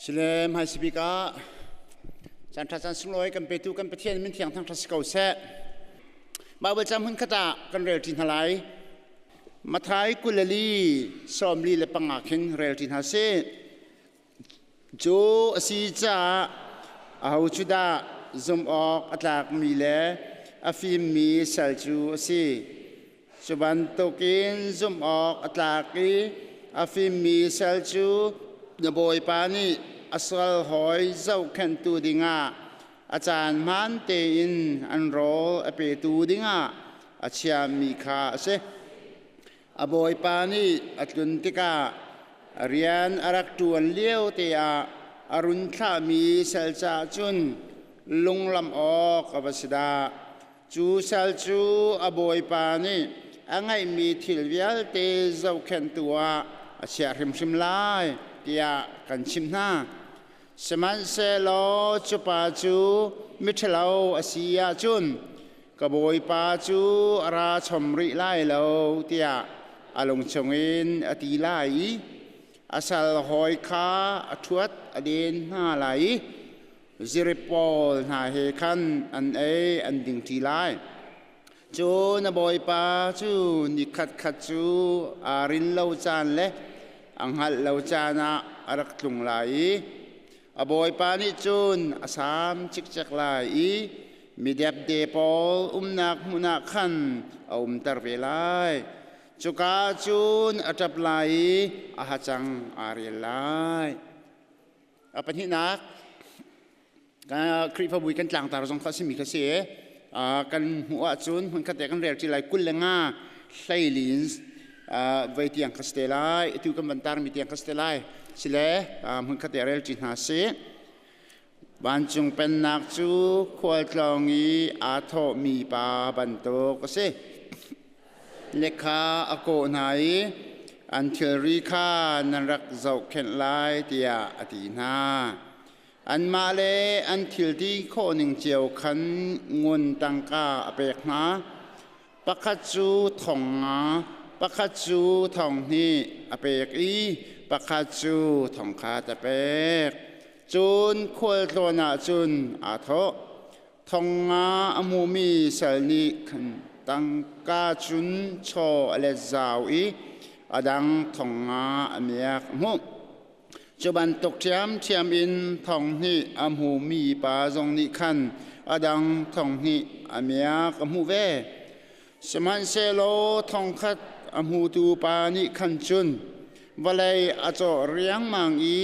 Sile hmaisa bik ah caan ṭha caan sunglawi kan petu kan Pathian min thiang thangṭhat si ko seh. Baibal cam hun khat ah kan rel ṭi hna lai. Matthai 24 45 khin rel ṭi hna sih. Cu a si caah aho cu dah zumh awk a tlakmi le a fimmi sal cu a si? Cu bantukin zumh awk a tlak i a fimmi sal cu na bawipa nih a sal hawi zohkhenhtu dingah a caan hmaan tein an rawl a petu dingah a chiahmi kha a si. A bawipa nih a tlun tikah a rian a rak ṭuan lio te ah a run thlahmi sal caah cun lunglam awk a va si dah. Cu sal cu a bawipa nih a ngeihmi thil vialte zohkhenhtu ah a chiah hrimhrim lai tiah kan chimh hna. Sihmanhsehlaw cu pa cu miṭhalo a si ahcun ka bawipa cu a ra chom rih lai lo tiah a lung chungin a ti lai i a sal hawi kha a ṭhuat a den hna lai i zirip pawl hna he khan an ei an ding ṭi lai. Cun a bawipa cu ni khatkhat cu aa rin lo caan le a hngalh lo caan ah a rak tlung lai i a bawipa nih cun a saam cikcek lai i midepde pawl umnak hmun ah khan a umter ve lai. Cuka cun a ṭap lai i a hacang aa rial lai. A pahnihnak, Khrihfabu kan tlangtar zong kha a simi kha si. Kan hmuh ahcun hmunkhat te kan rel ṭi lai 25 hleilin voi tiang kha si te lai. Atu kan van tarmi tiang kha si te lai. Sile hmunkhat te rel ṭi hna si. Vancung pennak cu khualtlawng i aa thawhmi pa bantuk a si. Lekha a kawh hna i an thilri kha nan rak zohkhenh lai tiah a ti hna. Anmah le an thilti khawhning cio khan ngun tangka a pek hna. Pakhat cu thong nga, pakhat cu thong hnih a pek i pakhat cu thong khat a pek. Cun khualtlawn ah cun aa thawh. Thong nga a hmumi sal nih khan tangka cun chaw a let zau i a dang thong nga a miak a hmuh. Cu bantuk ṭhiamṭhiam in thong hnih a hmumi pa zong nih khan a dang thong hnih a miak a hmuh ve. Sihmanhsehlaw thong khat a hmutu pa nih khan cun vawlei a cawh riangmang i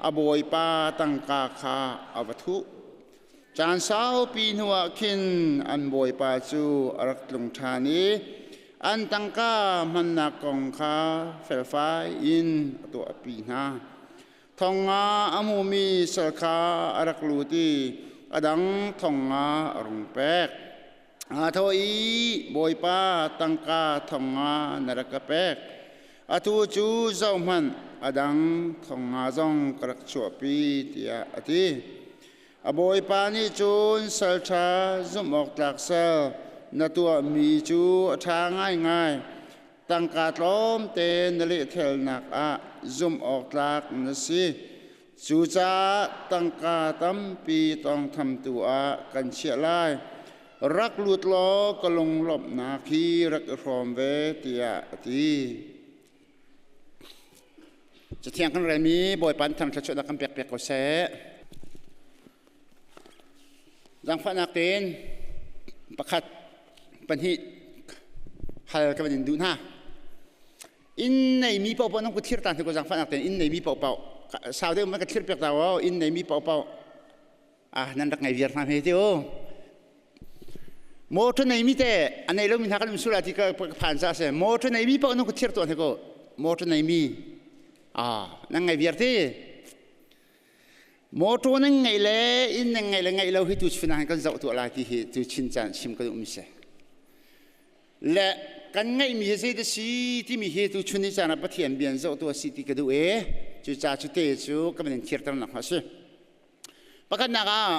a bawipa tangka kha a va thuh. Caan saupi hnuah khin an bawipa cu a rak tlung ṭhan i an tangka hmannak kong kha felfai in a tuahpi hna. Thong nga a hmumi sal kha a rak lut i a dang thong nga a rung pek. Aa thawh i, Bawipa, tangka thong nga na rak ka pek. Atu cu zohhmanh, a dang thong nga zong ka rak chuahpi, tiah a ti. A bawipa nih cun sal ṭha zumh awk tlak sal na tuahmi cu a ṭha ngaingai. Tangka tlawmte na lehthelnak ah zumh awk tlak na si. Cucaah tangka tampi tawngthamtu ah kan chiah lai. Rak lut law ka lunglawmhnak hi rak i hrawm ve, tiah a ti. Cathiang kan relmi Bawipa nih thangṭhat kan pek piak ko seh. Zaangfahnak tein pakhat pahnih hal ka van in duh hna. Inn neimi paohpaoh nan kut thlir ta hna ko zaangfahnak tein inn neimi paohpaoh sau deuh man ka thlir piak ta o inn neimi paohpaoh ah nan rak ngei viar hna hme ti u. Motor neimi te a nei lomi hna kan um sual ti ka phan ca se motor neimi paoh nan ku thir tuah hna ko motor neimi ah nan ngei viar ti motor nan ngei le inn nan ngei le ngeih lo hi tu chun ah kan zoh tuah lai ti hi tu chin caan chim kan um se le kan ngeihmi hi zei si timi hi tu chun ni caan ah Pathian bian zoh tu si ti ka duh e cu ca cu te cu ka min thirter nak si pakhatnak ah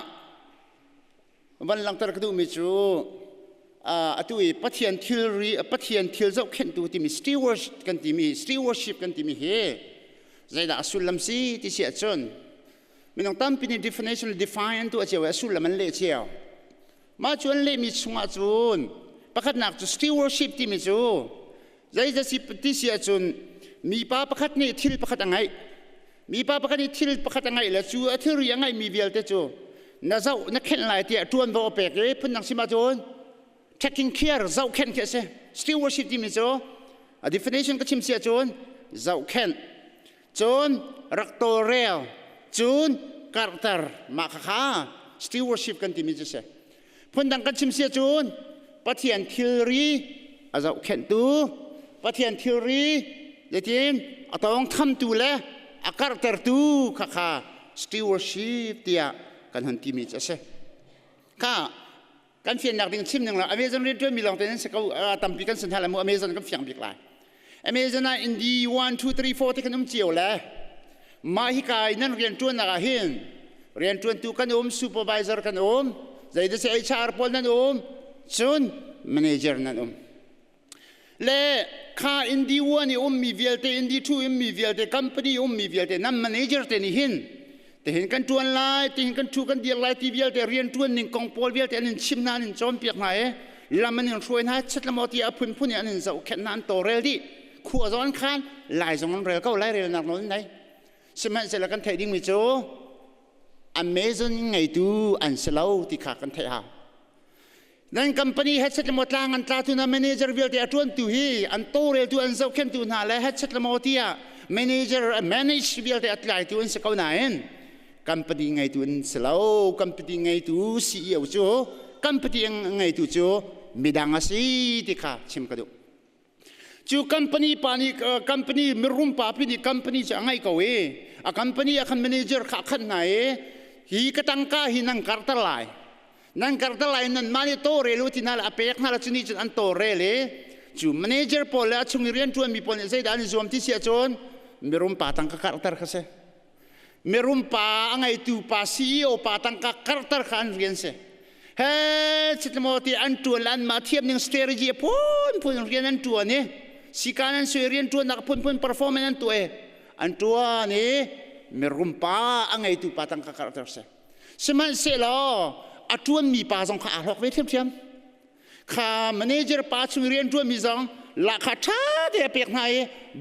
van langhter ka duhmi cu atu i Pathian thilri Pathian thil zohkhenhtu timi stewardship kan timi stewardship kan timi hi zeidah a sullam si ti si ahcun. Minung tampi nih definition define an tuah cio i a sullam an leh cio. Mah cu an lehmi chungah cun pakhatnak cu stewardship timi cu zeizat si ti si ahcun mipa pakhat nih thil pakhat a ngeih. Mipa pakhat nih thil pakhat a ngeih le cu a thilri a ngeihmi vialte cu na zoh na khenh lai tiah ṭuanvo a pek i phundang sim ahcun taking care zohkhenh khi a si. Stewardship timi cu a definition ka chim si ahcun zohkhenh cun rak tawlrel cun karhter mah khakha stewardship kan timi cu si phundang kan chim si ahcun Pathian thilri a zohkhenhtu Pathian thilri zeitin a tawngthamtu le a karhtertu khakha stewardship tiah kan hun timi cu a si kha kan fiannak ding chim ning la Amazon rian mi lawng te nan si ko tampi kan sin hal mu Amazon kan fiang bik lai Amazon ah Indi 1 2 3 4 te kan um cio le mah hi kai nan rian tuan nak ah hin rian tuantu kan um supervisor kan um zeidah si HR pawl nan um cun manager nan um le kha Indi 1 i ummi vialte Indi 2 ummi vialte company ummi vialte nan manager te nih hin tihin kan tuan lai tihin kan thu kan dir lai ti vialte rian tuan ning kong pawl vialte an in chim hna an in cawnpiak hna i lam an in hruai hna chet lamo ti a phunphun in an in zohkhenh hna an tawrel dih khua zong an khan lai zong an rel ko lai relnak nawl nei sihmanhsehlaw kan theih dingmi cu Amazon ngeitu an si lo ti kha kan theih hau Nan company headset le maw tlang an tla tu na manager vialte a tuantu hi an tawlreltu an zohkhentu hna le headset le maw tiah manager manage vialte a tlaitu an si ko nain company ngeitu an si lo company ngeitu CEO cu company ngeitu cu midang a si ti kha chim ka duh cu company pa nih company mirum pa pi nih company cu a ngeih ko i a company ah khan manager kha a khanh hna i hi ka tangka hi nan karter lai nan karter lai nan mah nih tawrel u ti hna le a pek hna le cu nih cun an tawrel i cu manager pawl le a chung i rianṭuan mi pawl nih zeidah an i zuam ti si ahcun mirum pa tangka karter kha si mirum pa a ngeitu pa CEO pa tangka karter kha an rian si he chitmaw ti an tuan le anmah thiam ning strategy a phunphun rian an tuan i sikan an sui rian tuannak phunphun performance an tuah i an tuan i mirum pa a ngeitu pa tangka karter si sihmanhsehlaw a tuanmi pa zong kha aa hlawk ve thiamthiam kha manager pa chung rianṭuanmi zong lahkhah ṭha te a pek hna i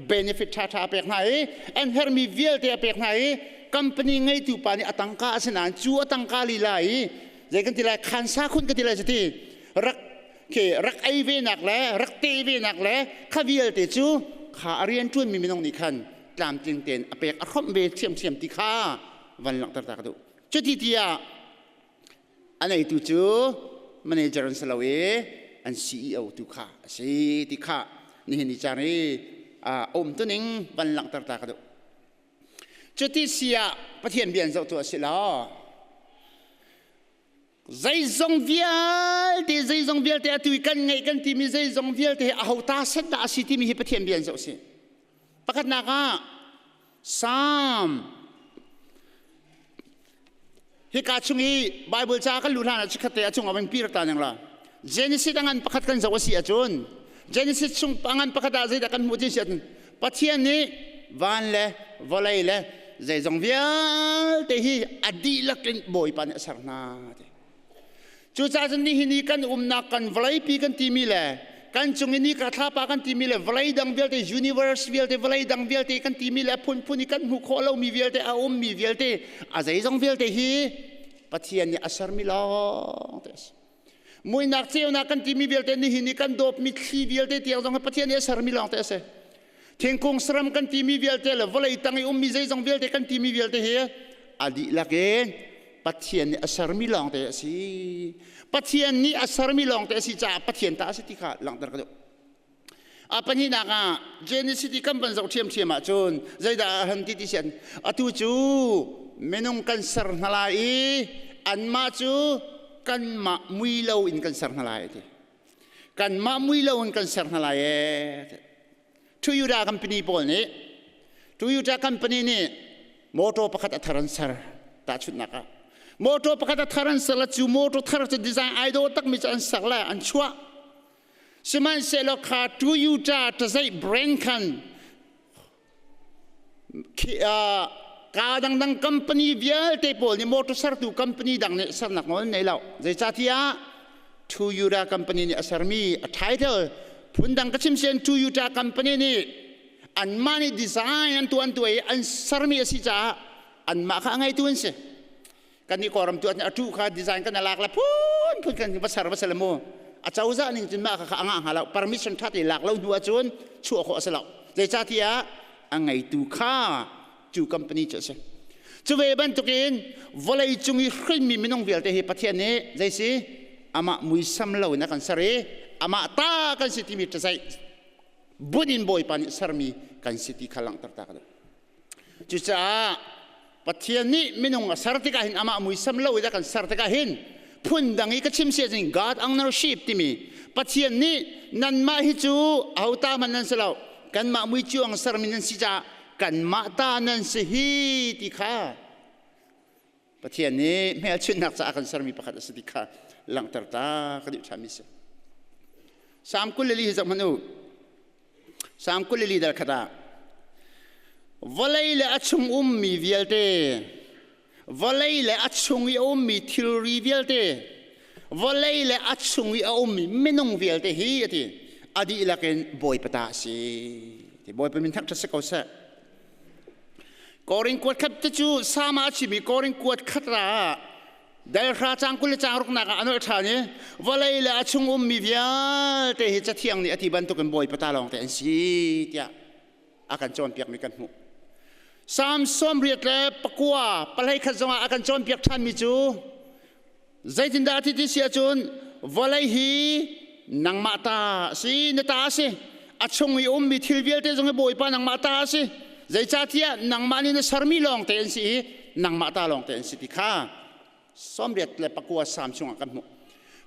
benefit ṭhaṭha a pek hna i an herhmi vialte a pek hna i company ngeitu pa nih a tangka a si nain cu a tangka lila i zei kan ti lai khansa khun kan ti lai cuti rak ke rak ei ve nak le rak te ve nak le kha vialte cu kha a rianṭuanmi minung nih khan tlamtling tein a pek a hrawmh ve ṭhiamṭhiam ti kha van langhter ta ka duh cuti tiah A neitu cu manager an si lo i an CEO tu kha a si ti kha nihin ni caan i a um tuning van langhter ta ka duh. Cuti si ah Pathian bia an zoh tu a si lo. Zeizong vialte zeizong vialte atu i kan ngeih kan timi zeizong vialte hi aho ta set dah a si timi hi Pathian bia an zoh si. Pakhatnak ah Psalm hika chung i Bible ca kan luh hlan ah chikkhat te a chung ah pi rak ta ning la Genesis a ngan pakhat kan zoh a si ahcun Genesis chung a ngan pakhat ah zeidah kan hmuh ti si ahcun Pathian nih van le vawlei le zeizong vialte hi a dihlak in Bawipa nih a ser hna ti Cucaah cun nihin i kan umnak kan vawleipi kan timi le kan cung i nika thlapa kan timi le vawlei dang vialte universe vialte vawlei dang vialte kan timi le phunphun i kan hmuh khawh lomi vialte a ummi vialte a zeizong vialte hi Pathian nih a sermi lawng te a si. Muihnak ceunak kan timi vialte nihin i kan dawpmi thli vialte tiang zong hi Pathian nih a sermi lawng te a si. Thingkung saram kan timi vialte le vawlei tang i ummi zeizong vialte kan timi vialte hi a dihlak in Pathian nih a sermi lawngte a si. Pathian nih a sermi lawngte a si caah Pathian ta a si ti kha langhter ka duh. A pahnihnak ah Genesis i kan van zoh ṭhiamṭhiam ahcun zeidah a han ti ti sian atu cu minung kan ser hna lai i anmah cu kanmah mui lo in kan ser hna lai a ti. Kanmah mui lo in kan ser hna lai ee. Toyota company pawl nih Toyota company nih motor pakhat a thar an ser tahchunhnak ah motor pakhat a thar an ser le cu motor thar cu design ai dawh takmi cu an ser le an chuah sihmanhsehlaw kha Toyota tazaih brand khan. Ka dangdang company vialte pawl nih motor sertu company dang nih sernak nawl nei lo. Zeicahtiah Toyota company nih a sermi a title phundang ka chim sian Toyota company nih anmah nih design an tuah an tuah i an sermi a si caah anmah kha a ngeitu an si. Kan nih Kawlram tu a tu kha design kan lak le phun phun kan va ser va sel mu. A cozah ning cun mah kha a ngah hnga lo. Permission ṭha te lak lo hnu ahcun chuah khawh a si lo. Zeicahtiah a ngeitu kha cu company cu a si. Cu ve bantukin vawlei cung i hrinmi minung vialte hi Pathian nih zei si amah muisam lo in a kan ser i amah ta kan si timi ṭazaih bunh in Bawipa nih sermi kan si ti kha langhter ta ka duh. Cucaah Pathian nih minung a ser tikah hin amah muisam lo in a kan ser tikah hin phundang i ka chim si ahcun God ownership timi Pathian nih nanmah hi cu aho ta hmanh nan si lo kanmah mui cuang sermi nan si caah kanmah ta nan si hi ti kha Pathian nih hmelchunhnak caah kan sermi pakhat a si ti kha langhter ta ka duh ṭhanmi si. Salm 24 hi zoh hmanh u. Salm 24 dal khat ah vawlei le a chung ummi vialte vawlei le a chung i a ummi thilri vialte vawlei le a chung i a ummi minung vialte hi a ti a dihlak in Bawipa ta a si. Bawipa min thangṭhat si ko seh. Korin kuat khat te cu sama a chimi Korin kuat khat ra dal hra cang 20 le cang ruknak ah a nolh ṭhan i vawlei le a chung ummi vialte hi cathiang nih a ti bantukin Bawipa ta lawng te an si tiah a kan cawnpiakmi kan hmuh. Salm 89 pahlei khat zongah a kan cawnpiak ṭhanmi cu Zeitindah a ti ti si ahcun vawlei hi nangmah ta a si, na ta a si. A chung i ummi thil vialte zong hi Bawipa nangmah ta a si. Zeicahtiah nangmah nih na sermi lawngte an si i nangmah ta lawngte an si ti kha 89 Salm chungah kan hmuh.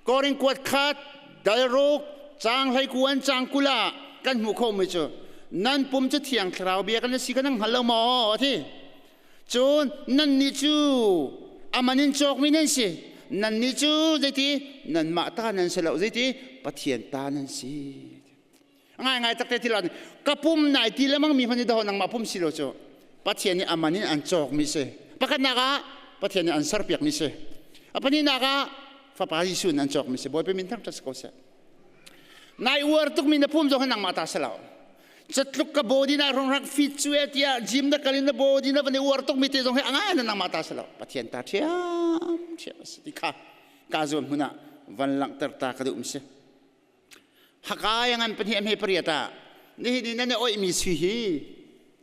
Korin kuat khat dal ruk caang 19 caang 20 ah kan hmuh khomi cu nan pum cu thiang thlarau bia kan si kan hngal lo maw a ti. Cun nannih cu a man in cawkmi nan si. Nannih cu zeiti nanmah ta nan si lo zeiti Pathian ta nan si. Ngaingai takte ti lo ka pum nai ti lemang mi hmanh daw nangmah pum si lo cu Pathian nih a man in an cawkmi si. Pakhatnak ah Pathian nih an serpiakmi si. A pahnihnak ah Fapa Jesuh in an cawkmi si. Bawipa min thangṭhat si ko seh. Nai uar tukmi na pum zong hi nangmah ta si lo. Catluk ka body na rong rak fit cu e tiah gym na kal in na body na van i uar tuk mi te zong hi angai na nangmah ta si lo. Pathian ta ṭhiam ṭhiam a si ti kha ka zuam hmun ah van langhter ta ka duh mi si. Hakai ngan pahnih a hme pariat ah nihin ni nan i oih mi sui hi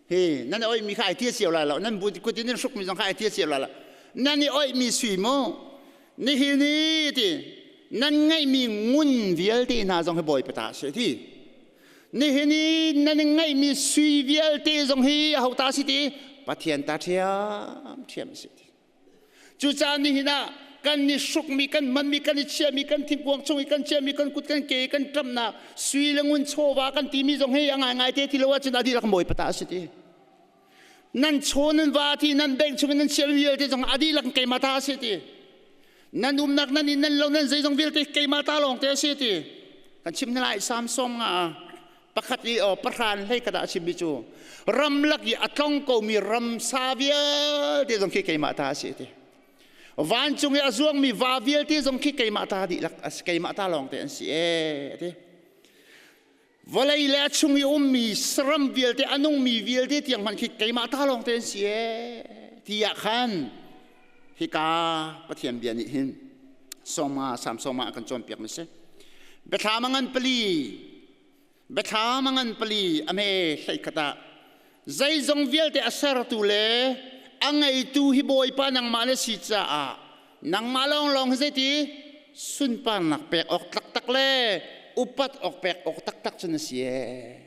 hi nan i oih mi kha ai tia cio lai lo nan bu kut in nan hruk mi zong kha ai tia cio lai lo nan i oih mi sui mu nihin ni ti nan ngeihmi ngun vialte hna zong hi Bawipa ta a si ti Nihin i nan ngeihmi sui vialte zong hi aho ta si ti? Pathian ta ṭhiamṭhiam a si ti. Cucaah nihin ah kan i hrukmi, kan hmanmi, kan i chiahmi, kan thingkuang chung i kan chiahmi, kan kut kan ke kan ṭamnak sui le ngun chawva kan timi zong hi a ngaingai te ti lo ahcun a dihlak Bawipa ta a si ti. Nan chaw nan va ti nan bank chung in nan chiahmi vialte zong a dihlak keimah ta a si ti. Nan umnak nan inn nan lo nan zeizong vialte keimah ta lawng te a si ti. Kan chim hna lai Sam 50 ah pakhat i aw pahran hlei khat ah a chimmi cu ramlak i a tlong komi ramsa vialte zong khi keimah ta a si ti. Vancung i a zuangmi va vialte zong khi keimah ta dihlak keimah ta lawng te an si ee ti. Vawlei le a chung i ummi saram vialte a nungmi vialte tiang hmanh khi keimah ta lawng te an si ee tiah khan hika Pathian bia nih hin sawma Salm sawma a kan cawnpiak mi si. Biathlam a ngan pali biathlam a ngan pali a hme hlei khat ah zeizong vialte a sertu le a ngeitu hi Bawipa nangmah na si caah nangmah lawnglawng hi zeiti sunparnak pek awk taktak le upat awk pek awk taktak cu na si ee.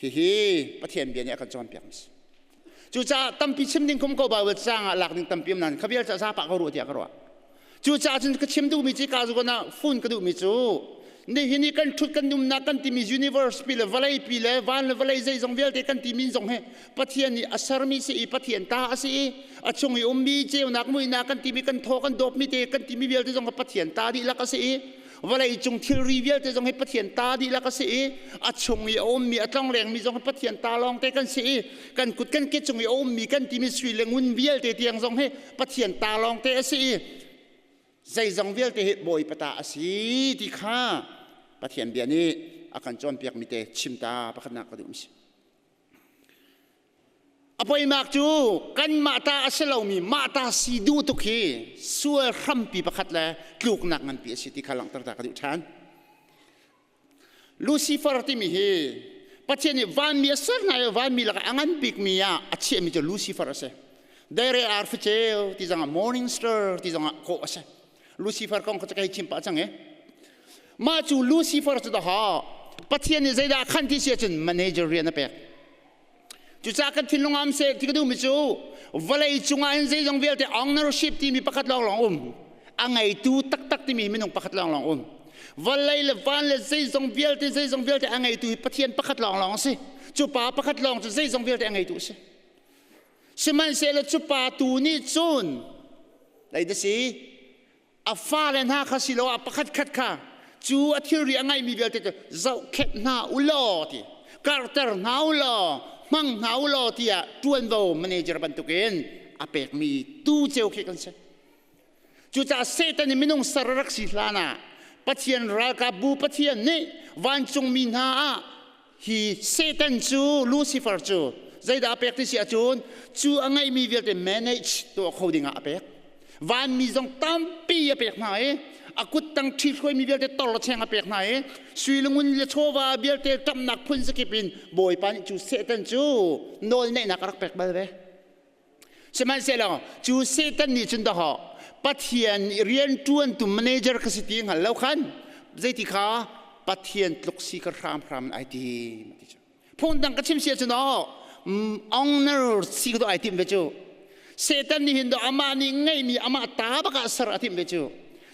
Hihi Pathian bia nih a kan cawnpiak mi si. Cucaah tampi chim ding kum ko Bible caang ah lak ding tampi um nain kha vial ca zapa ka ruah tiah ka ruah. Cucaah cun ka chim duhmi cu ka zuan ah phone ka duhmi cu nihin i kan ṭhut kan umnak kan timi universe pi le vawlei pi le van le vawlei zeizong vialte kan timi zong hi Pathian nih a sermi si i Pathian ta a si i a chung i ummi ceunak muihnak kan timi kan thaw kan dawpmi te kan timi vialte zong kha Pathian ta dihlak a si i. Vawlei cung thilri vialte zong hi Pathian ta dihlak a si i a chung i a ummi a tlonglengmi zong hi Pathian ta lawngte kan si i kan kut kan ke cung i a ummi kan timi sui le ngun vialte tiang zong hi Pathian ta lawngte a si i zeizong vialte hi Bawipa ta a si ti kha Pathian bia nih a kan cawnpiakmi te chim ta pakhatnak ka duh si. A poinak cu kanmah ta a si lomi mah ta si duh tuk hi sual hrampi pakhat le tluknak nganpi a si ti kha langhter ta ka duh ṭhan. Lucifer timi hi Pathian nih vanmi a ser hna i vanmi lakah a ngan bikmi ah a chiahmi cu Lucifer a si. Deire arficeu ti zongah morning star ti zongah kawh a si. Lucifer kong kha cu ka hei chim pah cang i. Mah cu Lucifer cu dah Pathian nih zeidah a khan ti si ahcun manager rian a pek. Cucaah kan thinlung ah um seh ti ka duhmi cu vawlei cungah hin zeizong vialte ownership timi pakhat lawnglawng um. A ngeitu taktak timi minung pakhat lawnglawng um. Vawlei le van le zeizong vialte zeizong vialte a ngeitu hi Pathian pakhat lawnglawng a si. Cu pa pakhat lawng cu zeizong vialte a ngeitu a si. Sihmanhsehlaw cu pa tu nih cun lei si a fale hna kha siloah pakhatkhat kha cu a thilri a ngeihmi vialte cu zohkhenh hna u law ti karhter hna u law hmang hna u law tiah ṭuanvo manager bantukin a pekmi tu ceu khi kan si. Cucaah Satan i minung ser a rak si hlan ah Pathian ralkapbu Pathian nih vancungmi hna ah hi Satan cu Lucifer cu zeidah a pek ti si ahcun cu a ngeihmi vialte manage tuah kho dingah a pek. Vanmi zong tampi a pek hna i a kuttang ṭhihruaimi vialte tor cheng a pek hna i sui le ngun le chawva vialte ṭamnak phun zakip in Bawipa nih cu Satan cu nawl neihnak a rak pek bal ve. Sihmanhsehlaw cu Satan nih cun dahawh Pathian rianṭuantu manager ka si ti hngal lo khan zeiti kha Pathian tluk si ka hramhram in ai tim ti cu. Phundang ka chim si ahcun aw owner si ka ai tim ve cu. Satan nih hin do amah nih ngeihmi amah ta bak ah ser a timh ve cu.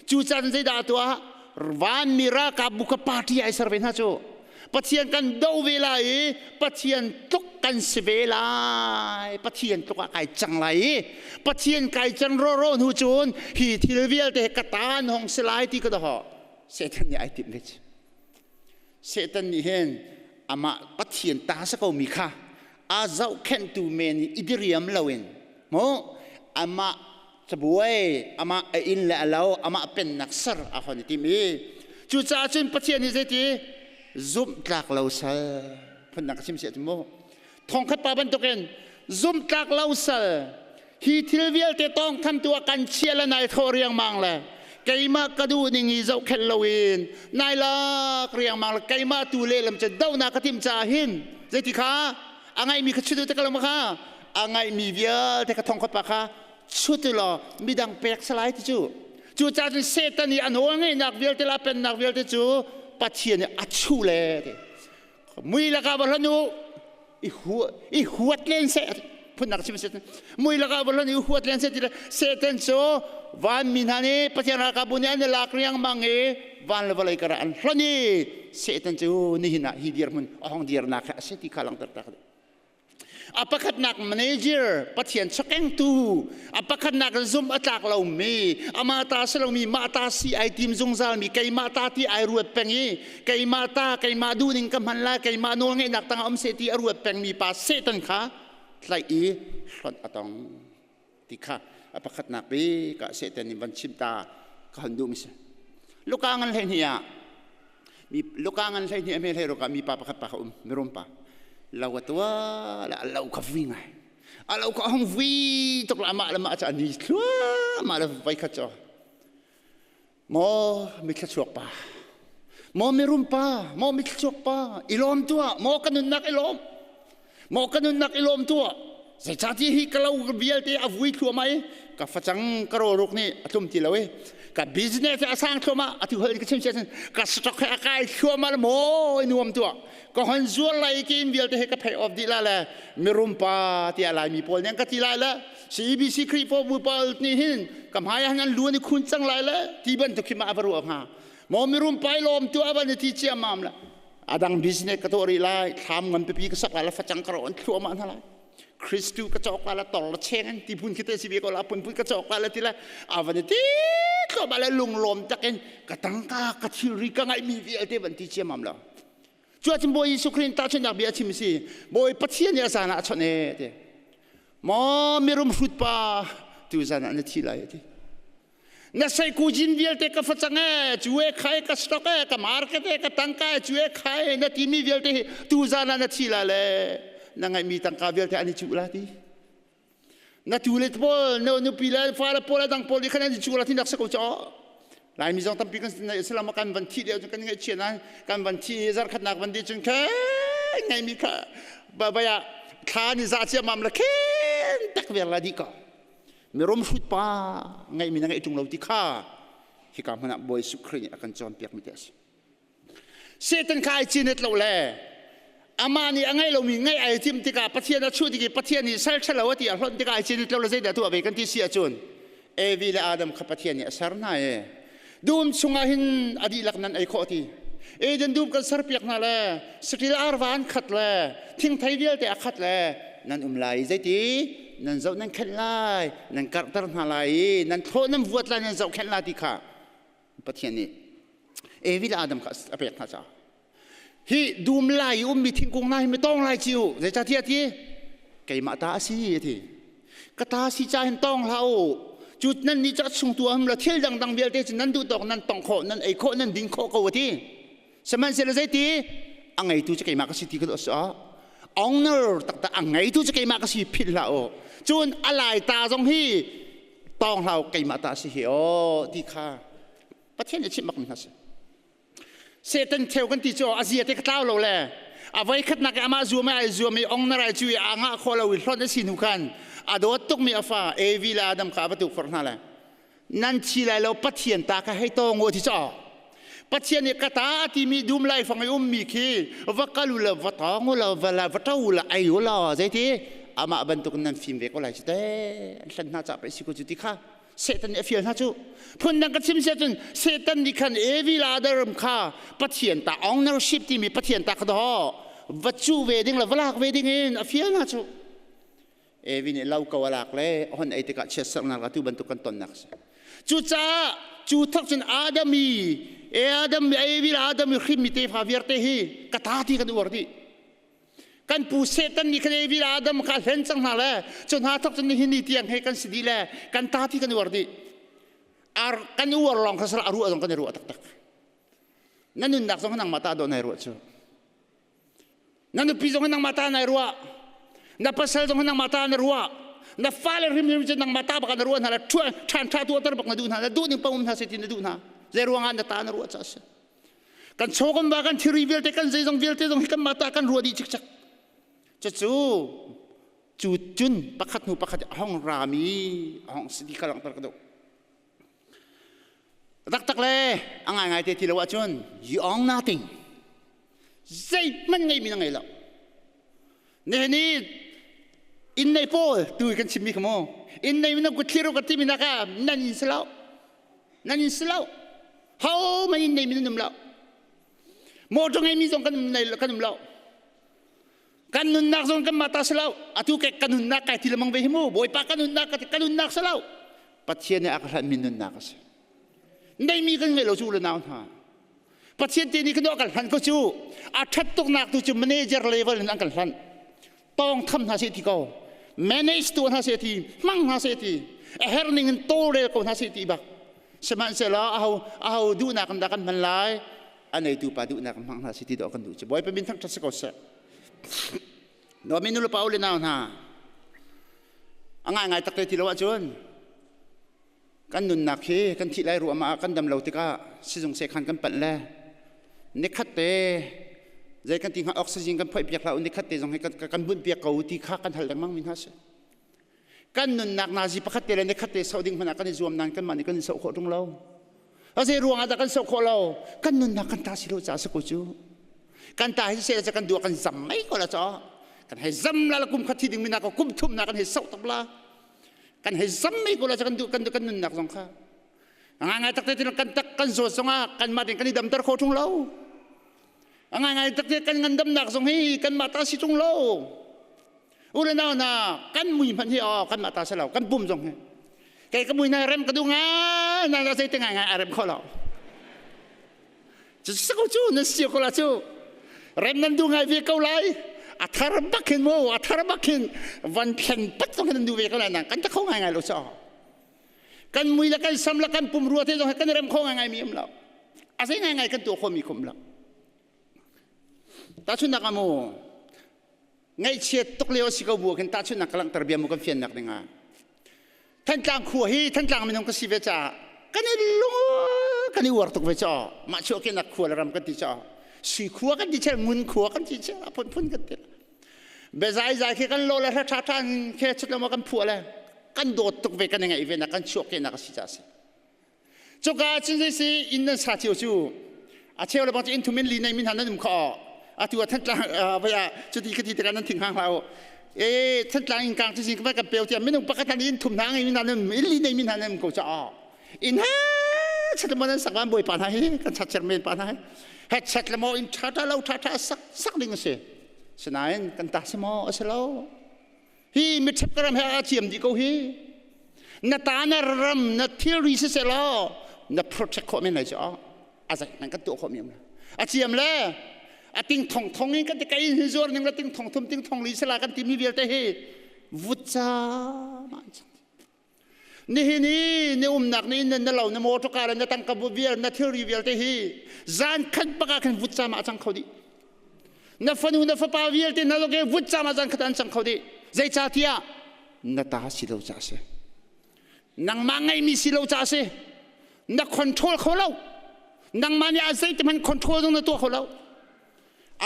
Cu caan zeidah a tuah? Vanmi ralkap bu kha party ai ser ve hna cu. Pathian kan do ve lai i Pathian tluk kan si ve lai. Pathian tluk ah kai cang lai i Pathian kai can rawraw hnu cun hi thil vialte ka ta an hong si lai ti ka doho. Satan nih ai timh ve. Satan nih hin amah Pathian ta sa ko mi kha a zohkhenhtu men i diriam loin mu amah cabuai amah a inn le a lo amah pennak ser a hon i tim i cucaah cun Pathian nih zeiti zumhtlak lo sal phundang ka chim si ahcun mu thongkhat pa bantukin zumhtlak lo sal hi thil vialte tawngthamtu ah kan chia le nai thawh riangmang le keimah ka duh ning i zohkhenh loin nai lak riangmang le keimah tu lehlam cu dohnak ka timh caah hin zeiti kha a ngaihmi kha chut te ka lo kha a ngaihmi vialte ka thongkhat pa kha chut law midang pek salai ti cu cucaah cun Satan i a nawl ngeihnak vialte le a pennak vialte cu Pathian nih a chuh le ti mui lakah va hlan u i huat len seh phunnak chim si mui lakah va hlan i huat len seh ti le Satan cu vanmi hna nih Pathian ralkapbu nih an i lak riangmang i van le vawlei karah an hlonh i Satan cu nihin ah hi dirhmun a hong dirnak hi a si ti kha langhter ta a pakhatnak manager Pathian chokengtu a pakhatnak zum a tlak lomi amah ta si lomi mah ta si ai tim zungzal mi keimah ta ti ai ruat peng i keimah ta keimah duhning ka hman lai keimah nawl ngeihnak tangah um seh ti a ruat pengmi pa Satan kha tlaih i hlonh a tong ti kha a pakhatnak bik ah Satan nih van chim ta ka hon duhmi si. Luka ngan 12 ah mi Luka ngan 12 a hme hlei ruk ah mi pa pakhat pa kha um mirum pa lo a tua le a lo kha vui ngai a lo kha a hung vui tuk le amah le mah cu a ni thluahmah le voi khat cu maw mithla pa maw mirum pa maw mithla pa i lawm tuah maw ka nunnak i lawm maw ka nunnak i lawm tuah zeicahtiah hi ka lo vialte a vui thluahmah i ka facang ka rawlruk nih a tlum ti lo i ka business a sang thluahmah atu hol ka chim sia ka stock he a kai thluahmah le maw i nuam tuah ka hon zuar lai ki in vialte he ka pay off dih la le mirum pa tiah laimi pawl nih an ka ti lai le CBC Khrihfabu pawl nih hin ka hmai ah nan luan i khun cang lai le ti bantuk khi ma a va ruah hnga maw mirum pai lawm tu a van i ti ciammam la adang business ka tuah rih lai thlam ngan pipi ka sak lai la facang ka ro an thluahmah hna lai Kristu ka cawk lai la tor la cheng an ti phun khi te si ve ko la phun phun ka cawk lai la ti la a van i ti thluahmah le lunglawm takin ka tangka ka thilri ka ngaihmi vialte van ti ciammam lo. Cuacun Bawi Jesuh Khrih tahchunhnak bia a chim si. Bawi Pathian nih a zan ah a chawnh e ti. Maw mirum hrut pa tu zan ah na thi lai ti. Na seiku jin vialte ka facang e cu e khai ka stock e ka market e ka tangka e cu e khai na timi vialte hi tu zan ah na thi la le na ngaihmi tangka vialte an i cuh la ti. Na tu le pawl na nupi le fale pawl a dang pawl nih khan an i cuh la ti nak si ko caw. Laimi zong tampi kan Islam kan van thi deuh kan ngaihchia na kan van thi zarkhatnak van di cun khe ngaimi kha baya thla ni za cia mam la khen tak ver la di ko mirum hrut pa ngaimi na ngaih tung lo ti kha hika hmun ah Bawi Jesuh Khrih nih a kan cawnpiak mi te a si. Satan kha ai cinet lo le amah nih a ngaih lomi ngaih ai tim tikah Pathian a chuh tik i Pathian nih sal ṭhalo a ti a hlonh tikah ai cinet lo le zeidah tuah ve kan ti si ahcun Evi le Adam kha Pathian nih a ser hna i dum chungah hin a dihlak nan ei khawh ti. Eden dum kan serpiak hna le saṭil arva an khat le thingthei vialte a khat le nan um lai zeiti nan zoh nan khenh lai nan karhter hna lai i nan thlawh nan vuat lai nan zohkhenh lai ti kha Pathian nih Evi le Adam kha a pek hna caah hi dum lai i ummi thingkung hna hi mi tawng lai ci u zeicahtiah ti keimah ta a si a ti ka ta si ca hin tawng hlah u cu nan nih cu a chung tu a um lo thil dangdang vialte cu nan duh tawk nan tong khawh nan ei khawh nan din khawh ko a ti sihmanhsehlaw zeiti a ngeitu cu keimah ka si ti ka duh a owner taktak a ngeitu cu keimah ka si philh hlah u cun a lai ta zong hi tawng hlah u keimah ta si hi aw ti kha Pathian nih chimh bak mi hna si Satan theu kan ti cu a zia te ka tlau lo le a voi khatnak i amah zuam ai zuam i ong na rai cu i a ngah kho lo i hlonh a si hnu khan a dawt tukmi a fa Evi le Adam kha a va tukforh hna le nan thi lai lo Pathian ta kha hei tawng u ti caw Pathian nih ka ta a timi dum lai fang i ummi khi va kal u la va tawng u la va la va to u la ei u la zeiti amah bantuk nan fim ve ko lai cu te an hlan hna ca pe si ko cu ti kha Satan nih a fial hna cu phundang ka chim siah cun Satan nih khan Evi le Adam kha Pathian ta ownership timi Pathian ta kha daw va cu ve ding le va lak ve ding in a fial hna cu Evi nih lo ko a lak le hon ei tikah chiatserhnak la tu bantuk kan tonnak a si cucaah cu thok cun Adam i Adam Evi le Adam i hrimmi tefa vialte hi ka ta ti kan uar dih Kan pu Satan nih khan Evi le Adam kha a hlen cang hna le cu hna thawk cun nihin ni tiang he kan si dih le kan ta ti kan uar dih. Ar kan uar lawng kha sal a ruah zong kan i ruah taktak. Na nunnak zong nangmah ta dawh nai ruah cu. Na nupi zong nangmah ta nai ruah. Na pasal zong nangmah ta na ruah. Na fale hrimhrim cu nangmah ta bak na ruah hna le ṭhan ṭha tuahter bak na duh hna. Na duh ning paoh um hna seh ti na duh hna. Zei ruangah na ta na ruah ca a si. Kan chaw kan va kan thilri vialte kan zeizong vialte zong hi kan mah ta kan ruah dih cikcek. Cucu cu cun pakhat hnu pakhat a hong rami a hong si ti kha langhter ka duh. Taktak le a ngaingai te ti lo ahcun you own nothing. Zeihmanh ngeimi na ngei lo. Nihin ni inn nei pawl tu kan chimmi kha mu. Inn nei na kut thlir ka timi nak ah nan in si lo. Nan in si lo. Ho man in nei mi nan um lo. Motor ngei mi zong kan um nei kan um lo. Kan nunnak zong kan mah ta si lo. Atu ke kan nunnak kai ti lemang ve hi mu. Bawipa kan nunnak kan nunnak si lo. Pathian nih a ka hlan mi nunnak a si. Nei mi kan ngei lo cu le nau hna. Pathian te nih kan kan hlan ko cu. A ṭhat tuknak tu cu manager level in an kan hlan. Tawng tham hna seh ti ko. Manage tu hna seh ti, hmang hna seh ti. A her ning in tawlrel ko hna seh ti bak. Sihmanhsehlaw aho aho duhnak in dah kan hman lai? A neitu pa duhnak in hmang hna seh ti dawh kan duh cu. Bawipa min thangṭhat si ko seh. Nomi nu le pa u le nau hna, a ngaingai tak te ti lo ahcun kan nunnak hi kan thih lai ruahmah ah kan dam lo tikah sizung sekhan kan panh le nikhat te zei kan ti hnga oxygen kan phoih piak hlah u nikhat te zong hi kan bunh piak ko ti kha kan hal lengmang mi hna si kan nunnak nazi pakhat te le nikhat te soh ding hmanh ah kan i zuam nain kanmah nih kan i soh khawh ṭung lo a zei ruang ah dah kan soh khawh lo kan nunnak kan ta si lo caah si ko cu kan ta hi se kan duah kan zam mei ko la caw kan hei zam la la kum khat thi ding mi na ko kum thum na kan hei soh tak la kan hei zam mei ko la kan duh kan kan nunnak zong kha ngai ngai takte kan tak kan zawt zong ah kan mah kan i damter kho ṭung lo ngai ngai takte kan ngandamnak zong hi kan mah ta si ṭung lo u le nau na kan mui hmanh hi aw kan mah ta si lo kan pum zong hi. Kei ka mui na rem ka duh ngai na na zei te ngai ngai a rem kho lo. Cu ko cu nan si ko la cu. Rem nan duh ngai ve ko lai. A thar bak hin mu, a thar bak hin van thlen pat zong hin nan duh ve ko lai na kan ta kho ngai ngai lo cho. Kan mui le kan sam le kan pum rua te zong kan rem kho ngai ngai mi um lo. A zei ngai ngai kan tuah kho mi khum lo. Tahchunhnak ah mu ngaihchiat tuk lio si ko bu khin tahchunhnak ka langhter bia mu kan fiannak dingah Thantlang khua hi Thantlang minung ka si ve caah kan i lung kan i uar tuk ve caah mah chuah kenak khua le ram kan ti caah sui khua kan ti chel ngun khua kan ti chel a phunphun kan ti biazai zai khi kan lo le hra tha tha khe chut lo ma kan phuah le kan dawt tuk ve kan i ngaih ve na kan chuah kenak a si caah si Cuka cun zei si inn nan sa cio cu a cheu le bang cu inn thum in li nei min han nan um kho atu ah Thantlang vai ah cuti ka ti tikah nan thing hang hlah u e Thantlang inn kang cu sin ka kan peu tiah minung pakhat han inn thum hna ngei min han inn li nei min han um ko cha inn ha chat mo nan sak van bawipa hna hi kan chat chairman pa hna hi het chat le mo inn tha tha lo tha tha sak sak ding a si sinain kan ta si maw a si lo Hi miṭhep ka ram he a thiam dih ko hi. Na ta na ram na thilri siseh law na protect khawh men lai cu a zei hmanh kan tuah khawh mi um a ciam le a ting thong thong in kan ti kai in zuar ning la ting thong thum ting thong li sala kan ti mi vialte hi vutca ma nihin i na umnak na inn na lo na motor car na tangka vial na thilri vialte hi zan khat bak ah khan vutcam ah a cang kho dih na fanu na fapa vialte na loke vutcam ah zan khat an cang kho dih zeicahtiah na ta si lo ca si nangmah ngeihmi si lo ca si na control kho lo nangmah nih a zeiti hmanh control zong na tuah kho lo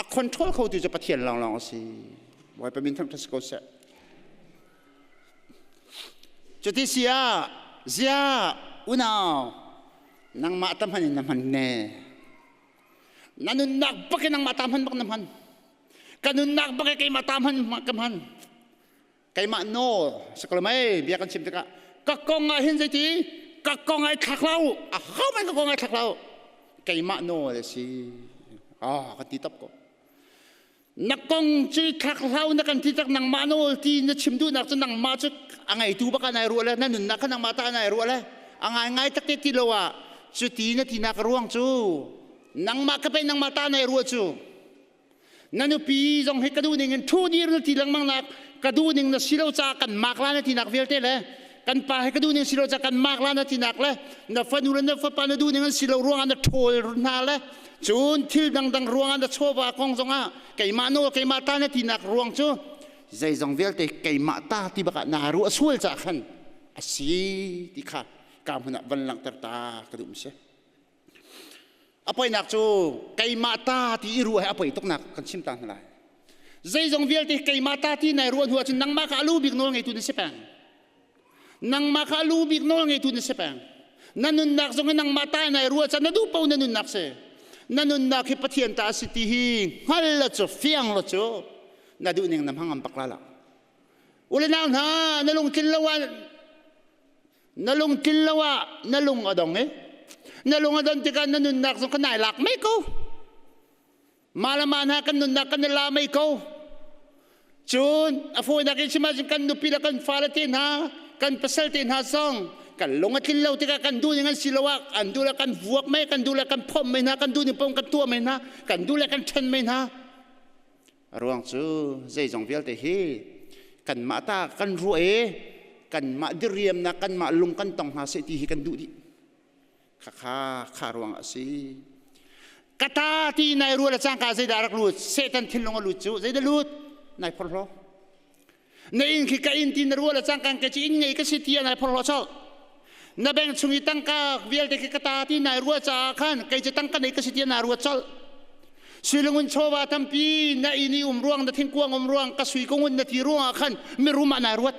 a control kho tu cu Pathian lawnglawng a si Bawipa min thangṭhat si ko seh Cuti si ah ziah unau nangmah ta hman in na hman ne. Na nunnak bak in nangmah ta hman bak na hman. Ka nunnak bak in keimah ta hman ka hman. Keimah nawl sakal mei bia kan chim tikah ka kong ah hin zeiti ka kong ai thlak lo a ho man ka kong ai thlak lo keimah nawl a si ah ka ti top ko Na kong cu thlak hlau na kan ti tak nangmah nawl ti na chim duhnak cu nangmah cu a ngeitu bak ah nai ruah le na nunnak kha nangmah ta nai ruah le a ngaingai tak te ti lo ah cu ti na tinak ruang cu nangmah ka pei nangmah ta nai ruah cu na nupi zong hi ka duh ning in thu dir na ti lengmang nak ka duh ning na si lo ca kan mak la na tinak vialte le kan pa he ka duh ning si lo ca kan mak la na tinak le na fanu le na fapa na duh ning an si lo ruangah na ṭhawl hna le cun thil dangdang ruangah na chawva kong zongah keimah nawl keimah ta na tinak ruang cu zeizong vialte keimah ta ti bakah naa ruah sual ca khan a si ti kha ka hmun ah van langhter ta ka duh mi si a poinak cu keimah ta ti i ruah he a poi tuknak kan chim ta hna lai zeizong vialte keimah ta ti nai ruah hnu ahcun nangmah kha a lu bik nawl ngeitu na si peng nangmah kha a lu bik nawl ngeitu na si peng na nunnak zong hi nangmah ta nai ruah ca na duh paoh na nunnak si na nunnak hi Pathian ta a si ti hi hngal la cu fiang la cu na duh ning na hmang ngam bak la lo ule nau hna na lungtlin lo ah na lungtlin lo ah na lung a dong i na lung a don tikah na nunnak zong kha nai lak mei ko Mah le mah hna kan nunnak kan i la mei ko. Cun a fawinak in chim ahcun kan nupi le kan fale te hna, kan pasal te hna zong kan lung a tlin lo tikah kan duh ning an si lo ah an duh le kan vuak mei, kan duh le kan phomh mei hna, kan duh ning paoh kan tuah mei hna, kan duh le kan ṭhen mei hna. A ruang cu zeizong vialte hi kanmah ta kan ruah i kanmah diriamnak kanmah lung kan tong hna seh ti hi kan duh dih. Khakha kha ruang a si. Ka ta ti nai rual a cangka zeidah rak lut Satan thinlung a lut cu zeidah lut nai phorhlaw. Na inn khi ka inn ti na rual a cangka ke ci inn ngei ka si ti nai phorhlaw chol. Na bank chung i tangka vialte khi ka ta ti nai rual caah khan kei cu tangka nei ka si ti na ruat chol. Suilungun chawva tampi na inn i um ruang na thingkuang um ruang ka sui ka ngun na ti ruangah khan mirum ah nai ruat.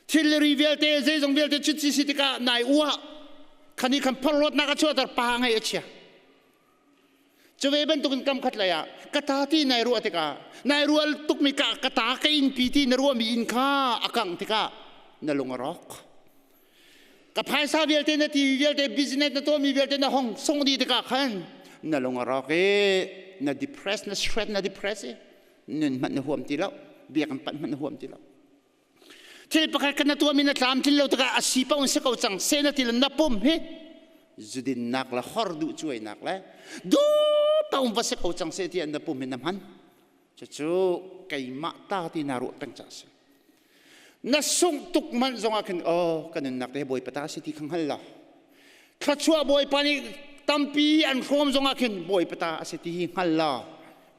Thilri vialte zeizong vialte cuci si tikah nai uah khani khan phorhlawtnak a chuahter pa ngei a chia. Cu ve bantukin kam khat lei ah ka ta ti nai ruah tikah nai rual tukmi ka ka ta ka inn pi ti na ruahmi inn kha a kangh tikah na lung a rawk. Ka phaisa vialte na ti vialte business na tuahmi vialte na hong sung dih tikah khan na lung a rawk i na depress na stress na depress i nun hmanh na huam ti lo biakinn panh hmanh na huam ti lo. Thil pakhat kan na tuahmi na tlamtlin lo tikah a si paoh in si ko cang seh na ti le na pum hi zudinnak le hor duh cuainak le duh paoh va si ko cang seh tiah na pum hi na hman. Cucu keimah ta ti naa ruah peng caah a si. Na sungh tuk manh zongah khin oh ka nunnak te Bawipa ta si ti kha hngal la. Thluachuah Bawipa nih tampi an hrawm zongah khin Bawipa ta a si ti hi hngal la.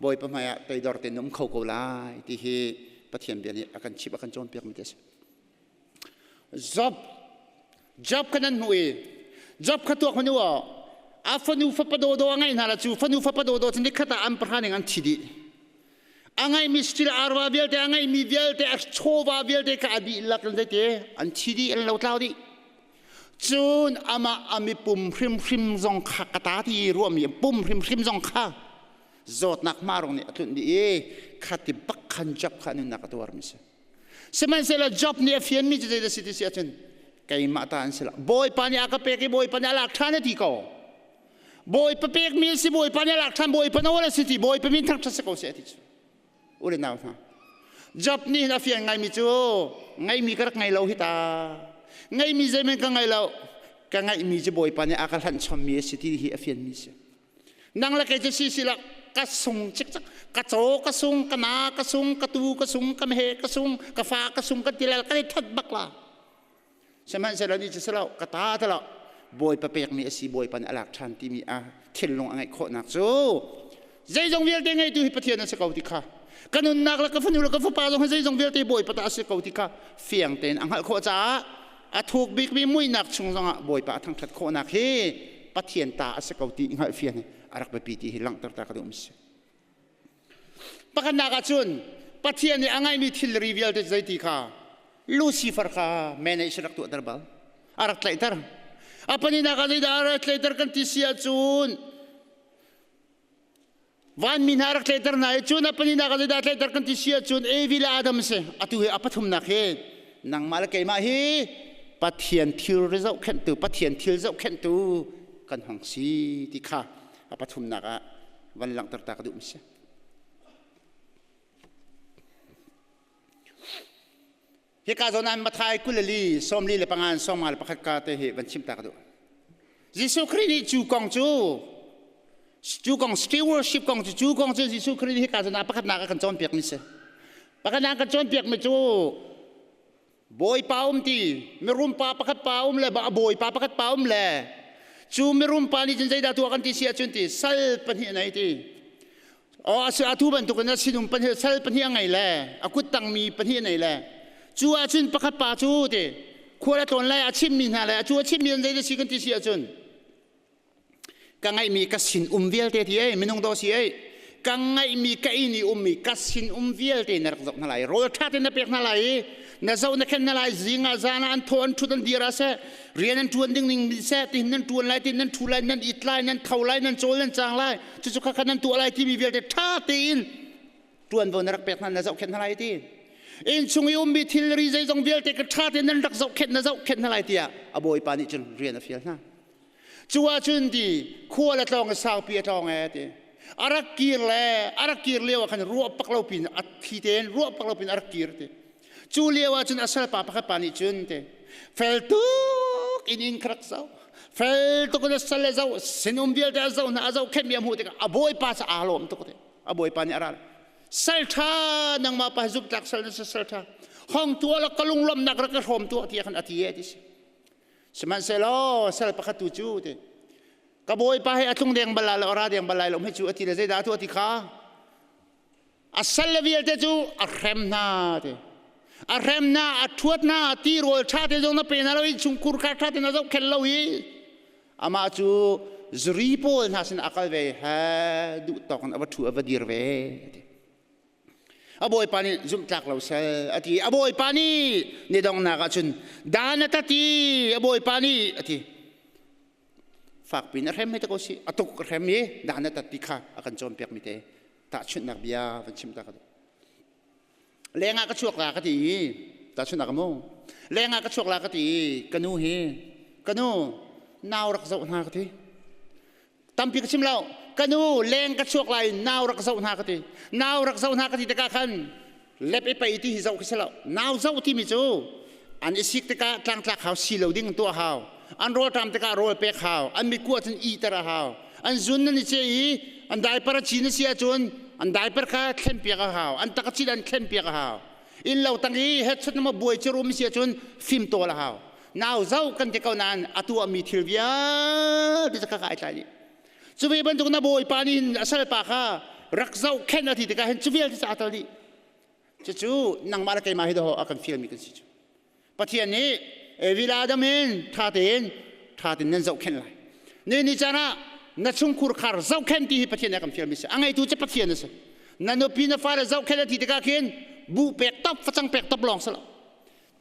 Bawipa hmaiah toidor tein um kho ko lai ti hi Pathian bia nih a kan chimh a kan cawnpiak mi te a si. Job Job kha nan hmuh i Job kha tuak hmanh u aw a fanu fapa dawdawh a ngeih hna la cu fanu fapa dawdawh cu nikhat ah an pahra ning an thi dih. A ngeihmi stil arva vialte a ngeihmi vialte a chawva vialte kha a dihlak in zeiti an thi dih an lotlau dih. Cun amah a mipum hrimhrim zong kha ka ta ti ruahmi pum hrimhrim zong kha zawtnak hmarung nih a tlunh dih i khati bak khan Job kha nunnak a tuarmi si. Sihmanhsehlaw Job nih a fianmi cu zeidah si ti si ahcun keimah ta an si lo. Bawipa nih a ka pek i Bawipa nih a lak ṭhan a ti ko. Bawipa pekmi a si, Bawipa nih a lak ṭhan, Bawipa nawl a si ti, Bawipa min thangṭhat si ko seh a ti cu. U le nau hna. Job nih hin a fian ngaimi cu ngeimi ka rak ngei lo hi ta. Ngeimi zeihmanh ka ngei lo. Ka ngeihmi cu Bawipa nih a ka hlanh chommi a si ti hi a fianmi si. Nang le kei cu si si la ka sung cikcek ka caw ka sung ka na ka sung ka tu ka sung ka meheh ka sung ka fa ka sung ka tilal ka i that bak la sihmanhsehlaw ni cu si lo ka ta ti lo bawipa pekmi a si bawipa nih a lak ṭhan timi a thinlung a ngeih khawhnak cu zeizong vialte ngeitu hi Pathian a si ko ti kha ka nunnak le ka fanu le ka fapa zong hi zeizong vialte bawipa ta a si ko ti kha fiang tein a hngalh khawh caah a thuk bikmi muihnak chung zongah bawipa a thangṭhat khawhnak hi Pathian ta a si ko ti hngalh fian hi a rak biapi ti hi langhter ta ka duh mi si. Pakhatnak ah cun Pathian nih a ngaimi thilri vialte zeiti kha Lucifer kha manage rak tuahter bal a rak tlaihter. A paninak ah zeidah a rak tlaihter kan ti si ahcun vanmi hna rak tlaihter hna i cun a paninak ah zeidah tlaihter kan ti si ahcun Evi le Adam si atu hi a pathumnak hi nangmah le keimah hi Pathian thil zohkhenhtu Pathian thil zohkhenhtu kan hong si ti kha a pathumnak ah van langhter ta ka duh mi si. Hika zawn ah Mathai 24 45 51 ka te hi van chim ta ka duh. Jesuh Khrih nih cu kong cu cu kong stewardship kong cu cu kong cu Jesuh Khrih nih hika zawn ah pakhatnak a kan cawnpiak mi si. Pakhatnak kan cawnpiak mi cu Bawipa um ti mirum pa pakhat pa um le bawipa pakhat pa um le cu mirum pa nih cun zeidah tuah kan ti si ahcun ti sal pahnih nei ti aw a atu bantukin a sinum pahnih sal pahnih a ngei le a kut tangmi pahnih a nei le cu ahcun pakhat pa cu ti khual a tlawn lai a chimmi hna le cu a chimmi an zeidah si kan ti si ahcun Ka ngaihmi ka sin um vialte ti ei minung daw si ei ka ngaihmi ka inn i ummi ka sin um vialte na rak zoh hna lai rawl ṭha tein na pek hna lai i na zoh na khen hna lai zing ah zan ah an thaw an ṭhut an dir ah seh rian an ṭuan ding ning seh tihin nan ṭuan lai tihin nan ṭhu lai nan it lai nan tho lai nan cawl nan cang lai cucu kha kha nan tuah lai timi vialte ṭha tein ṭuanvo na rak pek hna na zohkhenh hna lai ti innchung i ummi thilri zeizong vialte ka ṭha tein nan rak zohkhenh na zohkhenh hna lai tiah a bawipa nih cun rian a fial hna Cu ahcun ti khual a tlawng i saupi a tlawng ee ti. A rak kir le a rak kir lio ah khan ruah pak lo pin a thi tein ruah pak lo pin a rak kir ti. Cu lio ah cun a salpa pakhat pa nih cun ti fel tuk in inn kha rak zoh. Fel tuk in a sal le zoh sinum vialte a zoh hna a zohkhenhmi a hmuh tikah a bawipa cu aa lawm tuk ti. A bawipa nih a ral. Sal ṭha nangmah pa zumhtlak sal na si sal ṭha. Hong tuah la ka lunglawmhnak rak ka hrawm tuah tiah khan a ti ee ti si. Sihmanhsehlaw sal pakhat tu cu ti ka bawipa he a tlung deng bal lai lo a ra deng bal lai lo hei cu a ti le zeidah a tuah ti kha a sal le vialte cu a hrem hna ti a hrem hna a ṭhuat hna tirawl ṭha te zong na pe hna lo i chungkhur kha ṭha te na zohkhenh lo i amah cu zuri pawl hna sin a kal ve he duh tawk in a va ṭhu a va dir ve ti A bawipa nih zumhtlak lo sal a ti. A bawipa nih ni donghnak ah cun dan a tat i a bawipa nih a ti. Fakpi in a hrem hei ta ko si. A tuk a hrem i dan a tat ti kha a kan cawnpiak mi te tahchunhnak bia van chim ta ka duh. Lengah ka chuak la ka ti i tahchunhnak mu. Lengah ka chuak la ka ti i ka nu hi ka nu nau rak zoh hna ka ti. Tampi ka chim lo. Ka nu leng ka chuak lai nau rak zoh hna ka ti. Nau rak zoh hna ka ti tikah khan lep i pei ti hi zoh khi si lo. Nau zoh timi cu An i sik tikah tlangtlak hau si lo ding tuah hau. An rawlṭam tikah rawl pek hau. An mitkuh ahcun ihter a hau. An zun nan i ceh i an diaper a cin a si ahcun an diaper kha thlenpiak a hau. An tak a cin an thlenpiak a hau. Inn lo tang i headset na buai ci rum si ahcun fimtawl a hau. Nau zoh kan ti ko nain a tuahmi thil vialte cu ka kai tlai dih. Cu ve bantuk na bawipa nih a salpa kha rak zohkhenh a ti tikah hin cu vialte cu aa tel dih. Cucu nangmah le keimah hi dawh a kan fialmi kan si cu. Pathian nih Evi le Adam in ṭha tein ṭha tein nan zohkhenh lai. Ni ni caan ah na chungkhur khar zohkhenh ti hi Pathian nih a kan fialmi si. A ngeitu cu Pathian a si. Na nupi na fale zohkhenh a ti tikah khin buh pek top facang pek top lawng si lo.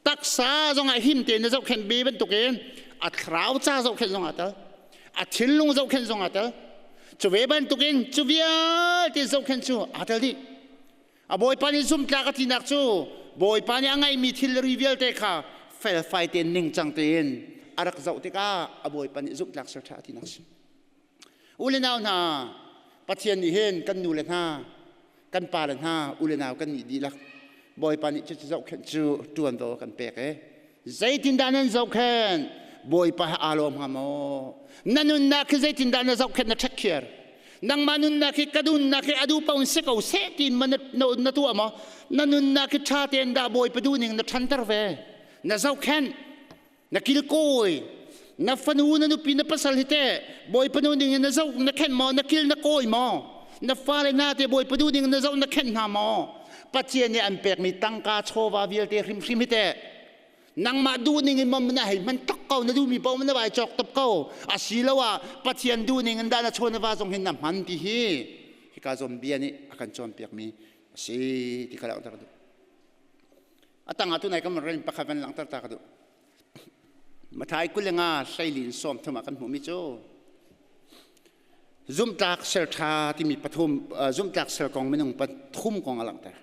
Taksa zongah him tein na zohkhenh ve bantukin a thlarau ca zohkhenh zongah tel. A thinlung zohkhenh zongah tel. Cu ve bantukin cu vialte zohkhenh cu aa tel dih. A Bawipa nih zumtlak a tinak cu Bawipa nih a ngeihmi thilri vialte kha felfai tein ningcang tein a rak zoh tikah a Bawipa nih zumhtlak ser ṭha a tinak a si. U le nau hna, Pathian nih hin kan nu le hna, kan pa le hna, u le nau kan nih dihlak Bawipa nih cucu zohkhenh cu ṭuanvo a kan pek i zeitindah nan zohkhenh Bawipa he aa lawm hnga maw? Na nunnak hi zeitindah na zohkhenh na ṭhekhiar? Nangmah nunnak hi ka nunnak hi a duh paoh in si ko seh tiin ma na tuah maw? Na nunnak hi ṭha tein dah Bawipa duhning na ṭhanter ve? Na zohkhenh, na kilkawi, na fanu, na nupi, na pasal hi teh Bawipa duhning in na zoh na khenh maw? Na kil na kawi maw? Na fale hna te Bawipa duhning in na zoh na khenh hna maw? Pathian nih an pekmi tangka chawva vialte hrimhrim hi teh nangmah duhning in mom na hei hman tok ko na duhmi paoh na vai cawk top ko asiloah Pathian duhning in dah na chaw na va zong hin na hman ti hi hika zawn bia nih a kan cawnpiakmi a si ti kha langhter ka duh. A tangah tunai kan van pakhat van langhter ta ka duh. Mathai 25 hleili in 30 ah kan hmuhmi cu zumtlak serṭha timi pathum zumtlak ser kong minung pathum kong a langhter.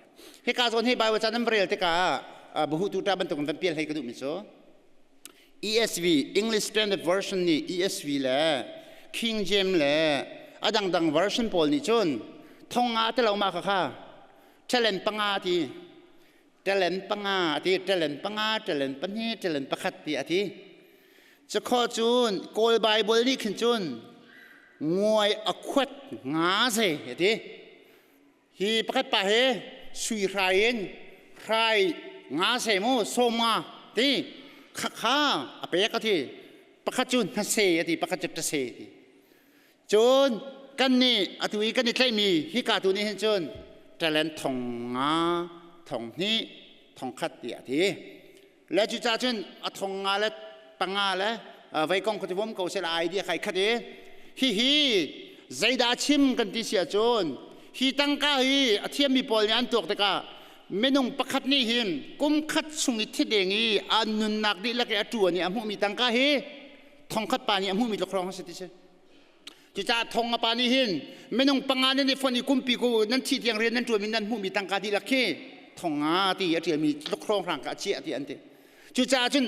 Hika zawn hi Bible ca nan rel tikah buhu tuta bantuk in van pial hlei ka duhmi cu ESV English Standard Version nih ESV le King James le a dangdang version pawl nih cun thong nga te lo ma kha kha talent panga ti talent panga ti talent panga talent pahnih talent pakhat ti a ti Cakhaw cun Kawl Baibal nih khin cun nguai a khuat nga se a ti. Hi pakhat pa he sui hrai in hrai nga se mu sawm nga ti khakha a pek a ti. Pakhat cu hnase a ti pakhat cu tase a ti. Cun kan nih atu i kan i tlaihmi hika tu nih hin cun talent thong nga thong hnih thong khat ti a ti. Le cucaah cun a thong nga le panga le vei kong kha vom ko seh idea khai khat i hihi zeidah chim kan ti si ahcun hi tangka hi a thiammi pawl nih an tuak tikah minung pakhat nih hin kum khat chung i thideng i a nunnak dihlak i a ṭuan i a hmuhmi tangka hi thongkhat pa nih a hmuhmi tlukrong a si ti si. Cucaah thong a pa nih hin minung panga nan i fonh i kumpi ku nan thih tiang rian nan ṭuanmi nan hmuhmi tangka dihlak khi thong nga ti a ṭialmi tluk hrawnghrang ka a chiah ti an ti. Cucaah cun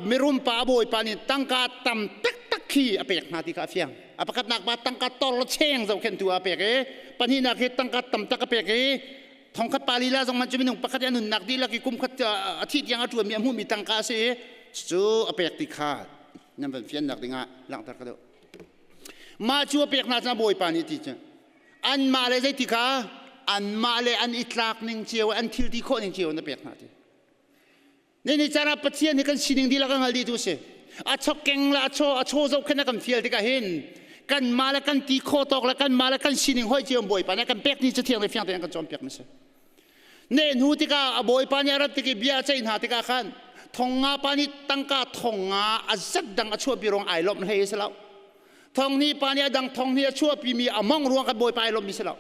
mirum pa a bawipa nih tangka tam taktak khi a pek hna ti kha a fiang. A pakhatnak pa tangka tor le cheng zohkhenhtu a pek i pahnihnak hi tangka tam tak a pek i thongkhat pa lila zong man cu minung pakhat i a nunnak dihlak i kum khat a thih tiang a ṭuanmi a hmuhmi tangka a si i cu a pek ti kha nan van fiannak dingah langhter ka duh. Mah cu a pek hna cang Bawipa nih ti cu anmah le zeiti kha anmah le an i tlak ning cio an thil ti khawh ning cio na pek hna ti. Ni ni caan ah Pathian hi kan sining dihlak a hngal dih tu si. A chok keng le a chaw a chaw zoh khin a kan fial tikah hin kanmah le kan ti khawh tawk le kanmah le kan sining hoi cio Bawipa nih a kan pek ni cu thiang le fiang tein kan cawnpiak mi si. Ne hnu tikah a bawipa nih a rat tik i bia a ceih hna tikah khan thong nga pa nih tangka thong nga a zat dang a chuahpi ruang ai lawmh hlei a si lo. Thong hnih pa nih a dang thong hnih a chuahpimi a mong ruang khan bawipa ai lawmhmi si lo.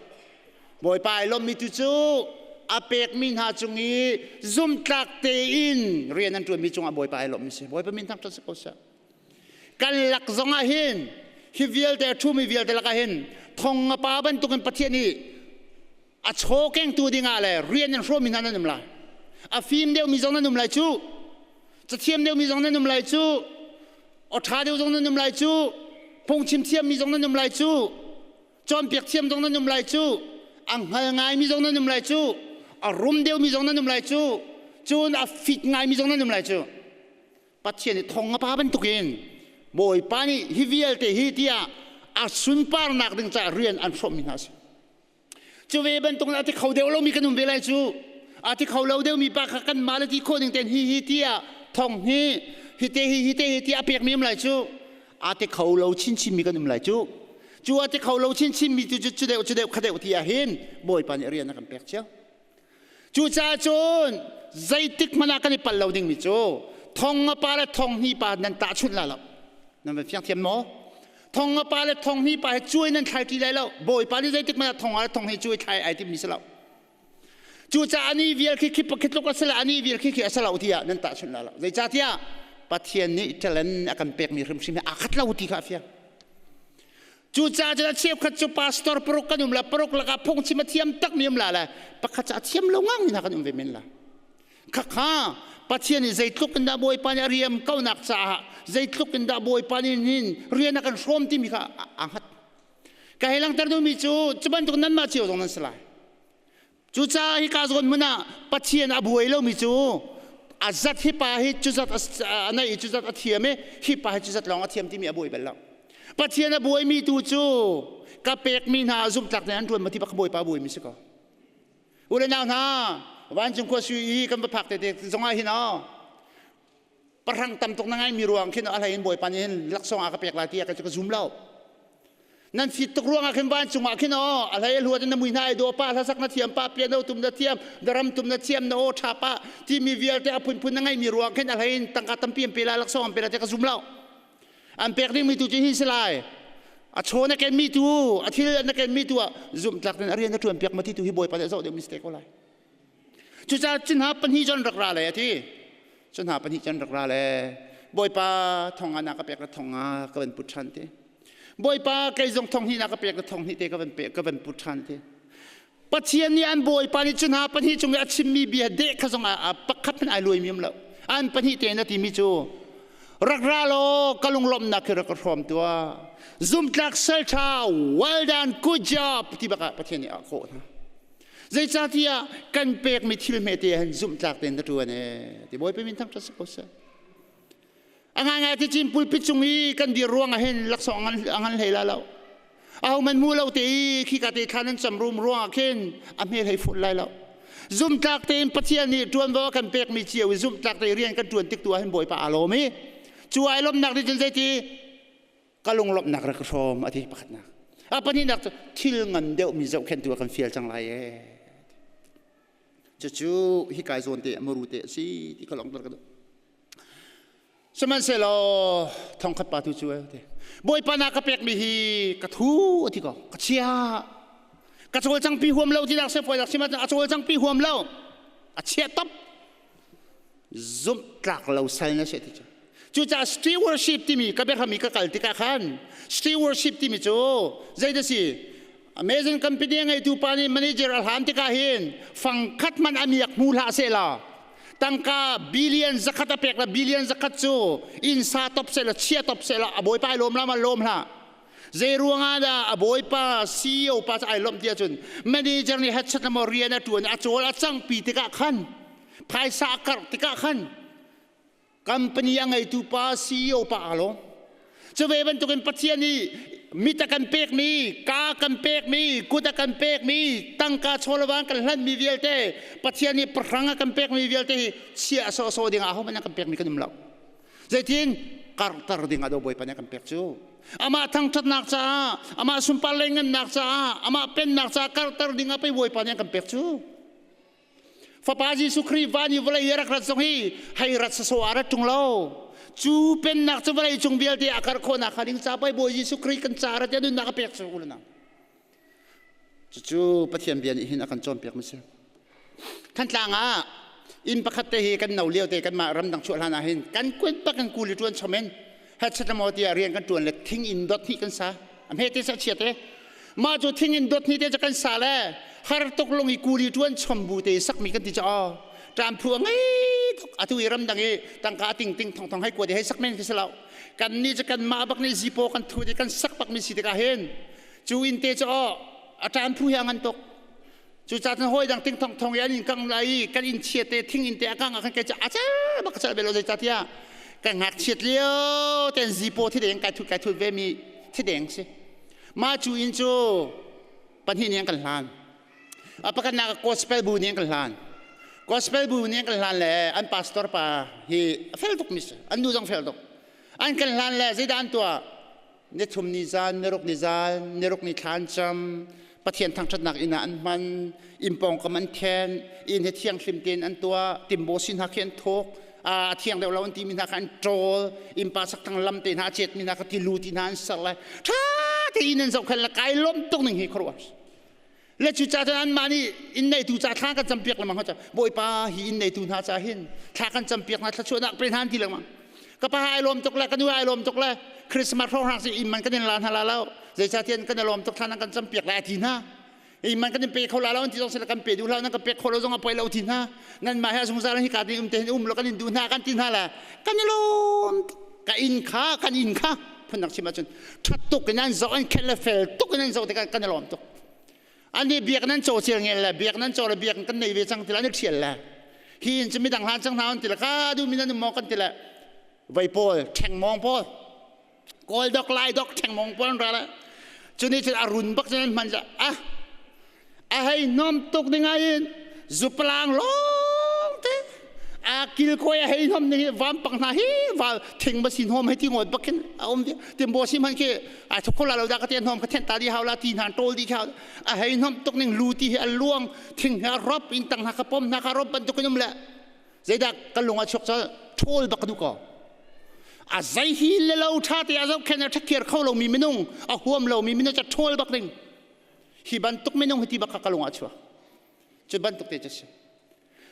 Bawipa ai lawmhmi tu cu a pekmi hna cung i zumtlak tein rian an ṭuanmi cungah bawipa ai lawmhmi si. Bawipa min thangṭhat si ko seh. Kan lak zongah hin hi vialte a ṭhumi vialte lakah hin thong nga pa bantukin Pathian nih a chaw kengtu dingah le rian in hrawmmi hna nan um lai a fim deuhmi zong nan um lai cu cathiam deuhmi zong nan um lai cu aw ṭha deuh zong nan um lai cu phungchim thiammi zong nan um lai cu cawnpiak thiam zong nan um lai cu a hngal ngaimi zong nan um lai cu a rum deuhmi zong nan um lai cu. Cun a fit ngaimi zong nan um lai cu. Pathian nih thong a pa bantukin Bawipa nih hi vialte hi tiah a sunparnak ding caah rian an hrawmmi hna a si. Cu ve bantuk a ti kho deuh lomi kan um ve lai cu. A ti kho lo deuhmi pa kha kan mah le ti khawh ning tein hi hi tiah thong hi hi te hi hi te hi tiah a pekmi um lai cu. A ti kho lo chinchinmi kan um lai cu. Cu a ti kho lo chinchinmi cu cu deuh cu deuh kha deuh ti ah hin Bawipa nih rian a kan pek cio. Cucaah cun zeitik hmanh ah kan i pal lo dingmi cu thong nga pa le thong hnih pa nan tahchunh la lo. Nan van fiang thiam maw? Thong nga pa le thong hnih pa he cuai nan thlai ṭi lai lo. Bawipa nih zeitik hmanh ah thong nga le thong hnih cuai thlai ai timmi si lo. Cucaah ani vial khi khi khi tluk a si la ani vial khi khi a si lo tiah nan tahchunh la lo. Zeicahtiah Pathian nih talent a kan pekmi hrimhrim hi aa khat lo ti kha a fiang. Cucaah cun a cheukhat cu pastor paruk kan um la paruk lakah phungchim a thiam takmi um la le pakhat cu a thiam lo ngang mi hna kan um ve men la. Khakha Pathian nih zeitluk in dah Bawipa nih a riam konak caah zeitluk in dah Bawipa nih hin rian a kan hrawm timi kha aa hngat. Ka hei langhter duhmi cu cu bantuk nanmah cio zong nan si lai. Cucaah hika zawn hmun ah Pathian a buai lomi cu a zat hi pa hi cu zat a nei i cu zat a thiam i hi pa hi cu zat lawng a thiam timi a buai bal lo. Pathian a buaimi tu cu ka pekmi hna zumhtlak nih an ṭuan ma ti bak Bawipa a buaimi si ko. U le nau hna, vancung khua sui i kan va phak te te zongah hin aw pahrang tam tuk na ngaimi ruang khin a hlei in Bawipa nih hin laksawng a ka pek lai tiah ka ka zum lo. Nan fit tuk ruangah khin vancung ah khin aw a hlei hluat in na mui hna ai daw pa hlasak na thiam pa piano tum na thiam daram tum na thiam na aw tha pa timi vialte a phunphun na ngeimi ruang khin a hlei in tangka tampi an pe lai laksawng an pe lai tiah ka zum lo. An pek dingmi tu cu hi si lai. A chaw na kenmi tu a thil na kenmi tu ah zumhtlak in a rian na ṭuan piak ma ti tu hi Bawipa nih a zoh deuh mi si te ko lai. Cucaah cu hna pahnih cu an rak ra le a ti. Cu hna pahnih cu an rak ra le Bawipa thong nga na ka pek le thong nga ka van put ṭhan ti. Bawipa kei zong thong hnih na ka pek le thong hnih te ka van pek ka van put ṭhan ti. Pathian nih an Bawipa nih cu hna pahnih cung i a chimmi bia deh kha zong ah pakhat hmanh ai luaimi um lo. An pahnih tein a timi cu rak ra law ka lunglawmhnak hi rak ka hrawm tuah. Zumtlak salṭha well done good job ti bak ah Pathian nih a kawh hna. Zeicahtiah kan pekmi thil hmete han zumhtlak tein na ṭuan ee ti Bawipa min thangṭhat si ko seh. A ngaingai ti cin pulpit cung i kan dir ruang ah hin laksawng a ngan hlei la lo. Aho man hmu lo te i khika te thla nan cam rum ruang ah khin a hmel hei fut lai lo. Zumtlak tein Pathian nih ṭuanvo a kan pekmi cio i zumhtlak te rian kan ṭuan tik tu ah hin Bawipa aa lawm i cu ai lawmnak nih cun zeiti ka lunglawmhnak rak ka hrawm a ti pakhatnak a pahnihnak cu thil ngan deuhmi zohkhenhtu a kan fial cang lai ee cucu hi kai zawn te maru te a si ti ka longter ka duh sihmanhsehlaw thongkhat pa tu cu te bawipa na ka pekmi hi ka thu a ti ko ka chia ka cawlcangpi huam lo ti dak se foi dak sihmanhsehlaw a cawlcangpi huam lo a chia top zumhtlak lo sal na si ti cu cucaah stewardship timi ka biahram i ka kal tikah khan stewardship timi cu zeidah si Amazon company a ngeitu pa nih manager a hlan tikah hin fangkhat hmanh a miak hmu hlah sehla tangka billion zakhat a pek la billion zakhat cu inn sa top sehla chia top sehla a bawipa ai lawm la ma lawm hlah zei ruangah dah a bawipa CEO pa cu ai lawmh ti ahcun manager nih headset maw rian a ṭuan a cawl a cangpi tikah khan phaisa a karh tikah khan company a ngeitu pa CEO pa aa lawm cu ve bantukin Pathian nih mit a kan pekmi ka kan pekmi kut a kan pekmi tangka chawlawang kan hlanmi vialte Pathian nih pahrang a kan pekmi vialte hi chia a sawhsawh ding ah ahohmanh a kan pekmi kan um lo zeitin karter ding ah do Bawipa nih a kan pek cu amah thangṭhatnak caah amah sunpar le ngannak caah amah pennak caah karter ding ah pei Bawipa nih a kan pek cu Fapa Jesuh Khrih van i vawlei i rak rat zong hi hei rat sasaw ah rat ṭung lo. Cu pennak cu vawlei cung vialte a karh khawhnak hnga ding ca pei Bawi Jesuh Khrih kan ca rat i a nunnak a pek cu u Cucu Pathian bia nih hin a kan cawnpiak mi si. Thantlang ah inn pakhat te hi kan no lio te kanmah ramdang chuah hlan ah hin kan kuat bak kan kuli ṭuan chom in headset maw tiah rian kan ṭuan le thing inn dot hnih kan sa. A hme te sa chia te. Mah cu thing in dot hnih te cu kan sa le har tuk lung i kuli ṭuan chom bu te sakmi kan ti cu aw ṭam phu a ngei tuk atu i ramdang i tangka ting ting thong thong hei kuat i hei sak men khi si lo kan nih cu kan mah bak nih zipaw kan thu i kan sak bak mi si tikah hin cu inn te cu aw a ṭam phu hi a ngan tuk. Cucaah cun hawi dang ting thong thong i an in kang lai i kan inn chia te thing inn te a kang ah khan kei cu a cal bak ka cal ve lo zeicahtiah kan ngakchiat lio ten zipaw thideng kai thut kai thut ve mi thideng si. Mah cu inn cu pahnih nih an kan hlan. A pakhatnak gospel bu nih an kan hlan. Gospel bu nih an kan hlan le an pastor pa hi a fel tuk mi si. An nu zong fel tuk. An kan hlan le zeidah an tuah? Nithum ni zan, niruk ni zan, niruk ni thlan cam, Pathian thangṭhatnak inn ah an hman, inn pawngkam an khen, inn hi thianghlim tein an tuah, timbo si hna khi an thuk, a thiang deuh lo an timi hna kha an ṭawl, innpa saktang lam te hna a cetmi hna kha tilu ti hna an ser lai. Ṭha tein an zohkhenh le kai lawm tuk ning hi khuaruah. Le cucaah cun anmah nih inn neitu ca thla kan campiak lengmang ha Bawipa hi inn neitu hna ca hin thla kan campiak hna thluachuahnak pe hna an ti lengmang. Ka pa ai lawm tuk le ka nu ai lawm tuk le Christmas hrawnghrang si inn man kan in la hna la lo. Zeicahtiah kan i lawm tuk thla nan kan campiak lai a ti hna. Inn man kan in pe kho la lo an ti zong sila kan pe duh lo nan kan pek kho lo zong a poi lo ti hna. Nan mah he zungzal hi ka din um te hin um lo kan in duh hna kan ti hna le kan i lawm ka inn kha kan inn kha phundang chim ahcun ṭhat tuk in an zoh an khen le fel tuk in an zoh tikah kan i lawm tuk. An i biak nan caw cel ngel le biak nan caw le biak kan nei ve cang ti le an i ṭhial le hi in cu midang hlan cang hna an ti le ka duh mi nan um maw kan ti le vei pawl ṭhengmawng pawl kawl dok lai dok ṭhengmawng pawl an ra le cu nih cun a run bak cun an hman ah a hei hnom tuk ding ah in zupalang lawng te a kilkawi a hei hnom ning hi vampang hna hi val thing ba sin hom hei ti ngawt bak khin a um tim bo sim han khi a thuk la lo da ka te hnom ka then ta di hau la ti hna tol di kha a hei hnom tuk ning lu ti hi a luang thing hi a rop in tang hna ka pom hna ka rop bantuk in um le zeidah ka lung a chuak ca ṭhawl bak du ko a zei hi le lo ṭha te a zohkhen a ṭhakhiar kho lo mi minung a huam lo mi minung ca ṭhawl bak ding hi bantuk minung hi ti bak kha ka lung ah chuak cu bantuk te cu si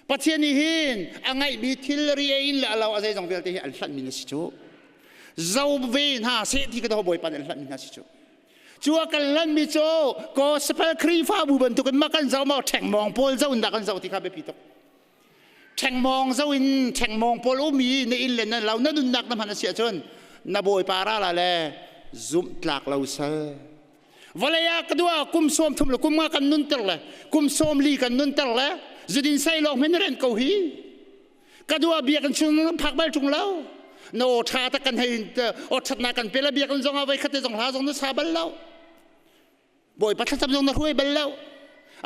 Pathian nih hin a ngeihmi thil ri in le a lo a zeizong vialte hi an hlanhmi na si cu zo ve hna seh ti ka Bawipa nih an hlanhmi hna si cu cu a kan hlanhmi cu gospel Khrihfabu bantukin ma kan zo maw ṭhengmawng pawl zo in dah kan zo ti kha biapi tuk ṭhengmawng zo in ṭhengmawng pawl um i na inn le na lo na nunnak na hman a si ahcun na Bawipa ra la le zumh tlak lo sal Vawlei ah ka duh kum sawm thum le kum nga kan nunter le kum sawm li kan nunter le zudin sei lawng men ren ko hi ka duh biakinn chung phak bal tung lo na aw tha tak kan hei aw thatnak kan pe la biakinn zong ah voi khat te zong hla zong na sa bal lo bawipa thlacam zong na hruai bal lo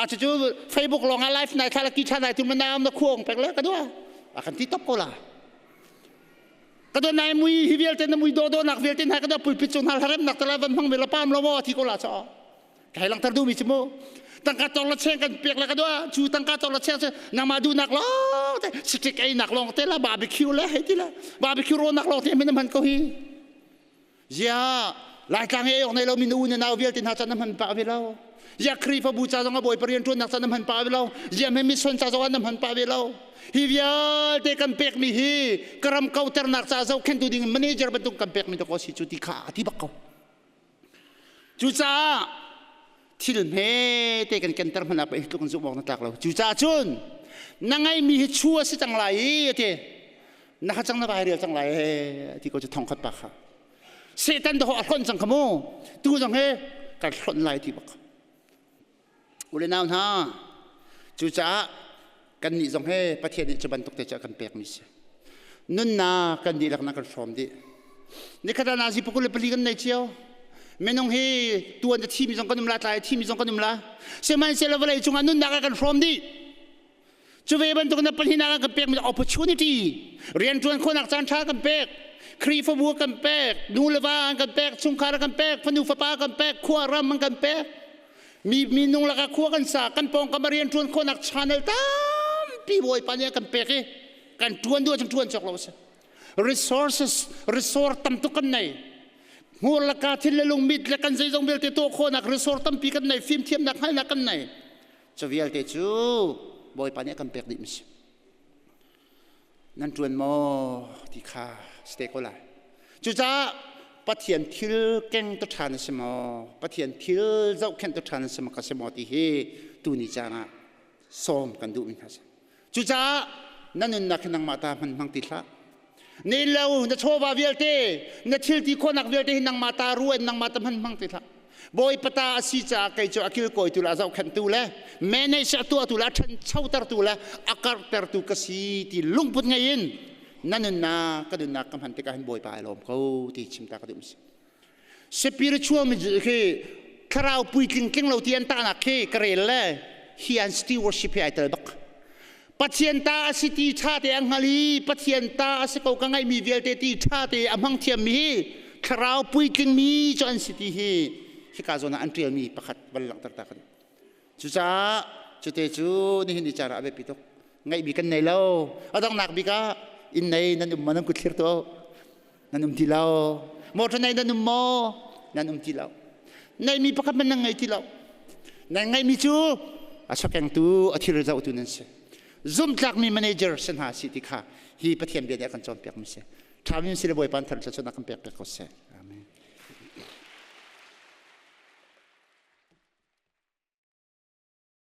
a cu cu Facebook lawng ah live nai thla la ki tha nai tum na am na khuang pek le ka duh a kan ti top ko la Ka do nai mui hi vialte na mui do do nak vialte hna ka do pulpit cung hna hlarem nak tala van hmang ve la pam lo mo thi ko la cho kai lang tar du mi chu mu tangka tong la cheng kan pek la ka do chu tangka tong la cheng che nangma du nak lo te stick ei nak long te la barbecue le hei ti la barbecue ro nak long te min man ko hi zia laitlang e ok nei lo mi nu ne nau vialte hna chan na hman pa ve lo zia Khrihfabu ca zong a bawi parian ṭuan nak ca na hman pa ve lo zia me mission ca zong na hman pa ve lo hi vialte kan pek mi hi ka ram kauternak ca zohkhentu ding manager bantuk kan pek mi to ko si cu ti kha a ti bak ko cucaah thil hme te kan kenter hmanh ah pei tluk in zumh awk na tlak lo cucaah cun na ngeihmi hi chu a si cang lai i a ti na kha cang na vai rel cang lai e ti ko cu thong khat pa kha Satan to a hlonh cang kha mu tu zong he kan hlonh lai ti bak ule nau hna cucaah kan nih zong he Pathian nih cu bantuk te cu a kan pek mi si nunnak kan dihlak na kan hrawm dih nikhat ah nazi pakul le pali kan nei cio minung hi tuan a thimi zong kan um la tlai a thimi zong kan um la sihmanhsehlaw vawlei cungah nunnak a kan hrawm dih cu ve bantuk na pahnihnak ah kan pekmi opportunity rianṭuan khawhnak caan ṭha kan pek Khrihfabu kan pek nu le va an kan pek chungkhar kan pek fanu fapa kan pek khua ram an kan pek mi minung lakah khua kan sa kan pawngkam ah rianṭuan khawhnak channel tampi Bawipa nih a kan pek i kan ṭuan duh ahcun ṭuan cawk lo a si resources resource tam tuk kan nei hmur le ka thil le lungmit le kan zeizong vialte tuah khawhnak resource tampi kan nei fimthiamnak hngalhnak kan nei cu vialte cu Bawipa nih a kan pek dih mi si nan ṭuan maw ti kha si te ko lai cucaah Pathian thil keng tu ṭha na si maw Pathian thil zohkhenh tu ṭha na si maw ka si maw ti hi tuni caan ah sawm kan duhmi hna si cucaah na nunnak hi nangmah ta hman hmang ti hlah ne lo na chawva vialte na thil ti khawhnak vialte hi nangmah ta ruan nangmah ta hman hmang ti hlah. Bawipa ta a si caah kei cu a kilkawitu le a zohkhenhtu le manage a tuahtu le a ṭhanchotertu le a karhtertu ka si ti lungput ngei in na nunnak ka nunnak ka hman tikah hin Bawipa ai lawm ko ti chim ta ka duh si. Spiritual mi khi thlarau puitling tling lo ti an tahnak khi ka rel le hi an stewardship hi ai tel bak. Pathian ta a si ti ṭha te a hngal i Pathian ta a si ko ka ngeihmi vialte ti ṭha te a hmang thiammi hi thlarau puitling mi cu an si ti hi hika zawn ah an ṭialmi pakhat van langhter ta kan. Cucaah cute cu nihin ni caan ah a biapi tuk. Ngeihmi kan nei lo. A donghnak bik ah inn nei nan um maw nan kut thlir tuah nan um ti lo. Motor nei nan um maw nan um ti lo. Neihmi pakhat hmanh nan ngei ti lo. Nan ngeihmi cu a sokengtu a thil zohtu nan si. Zumhtlakmi manager si hna si ti kha hi Pathian bia nih a kan cawnpiakmi si. Ṭhami si le Bawipa an thar thluachuahnak kan pek piak ko seh.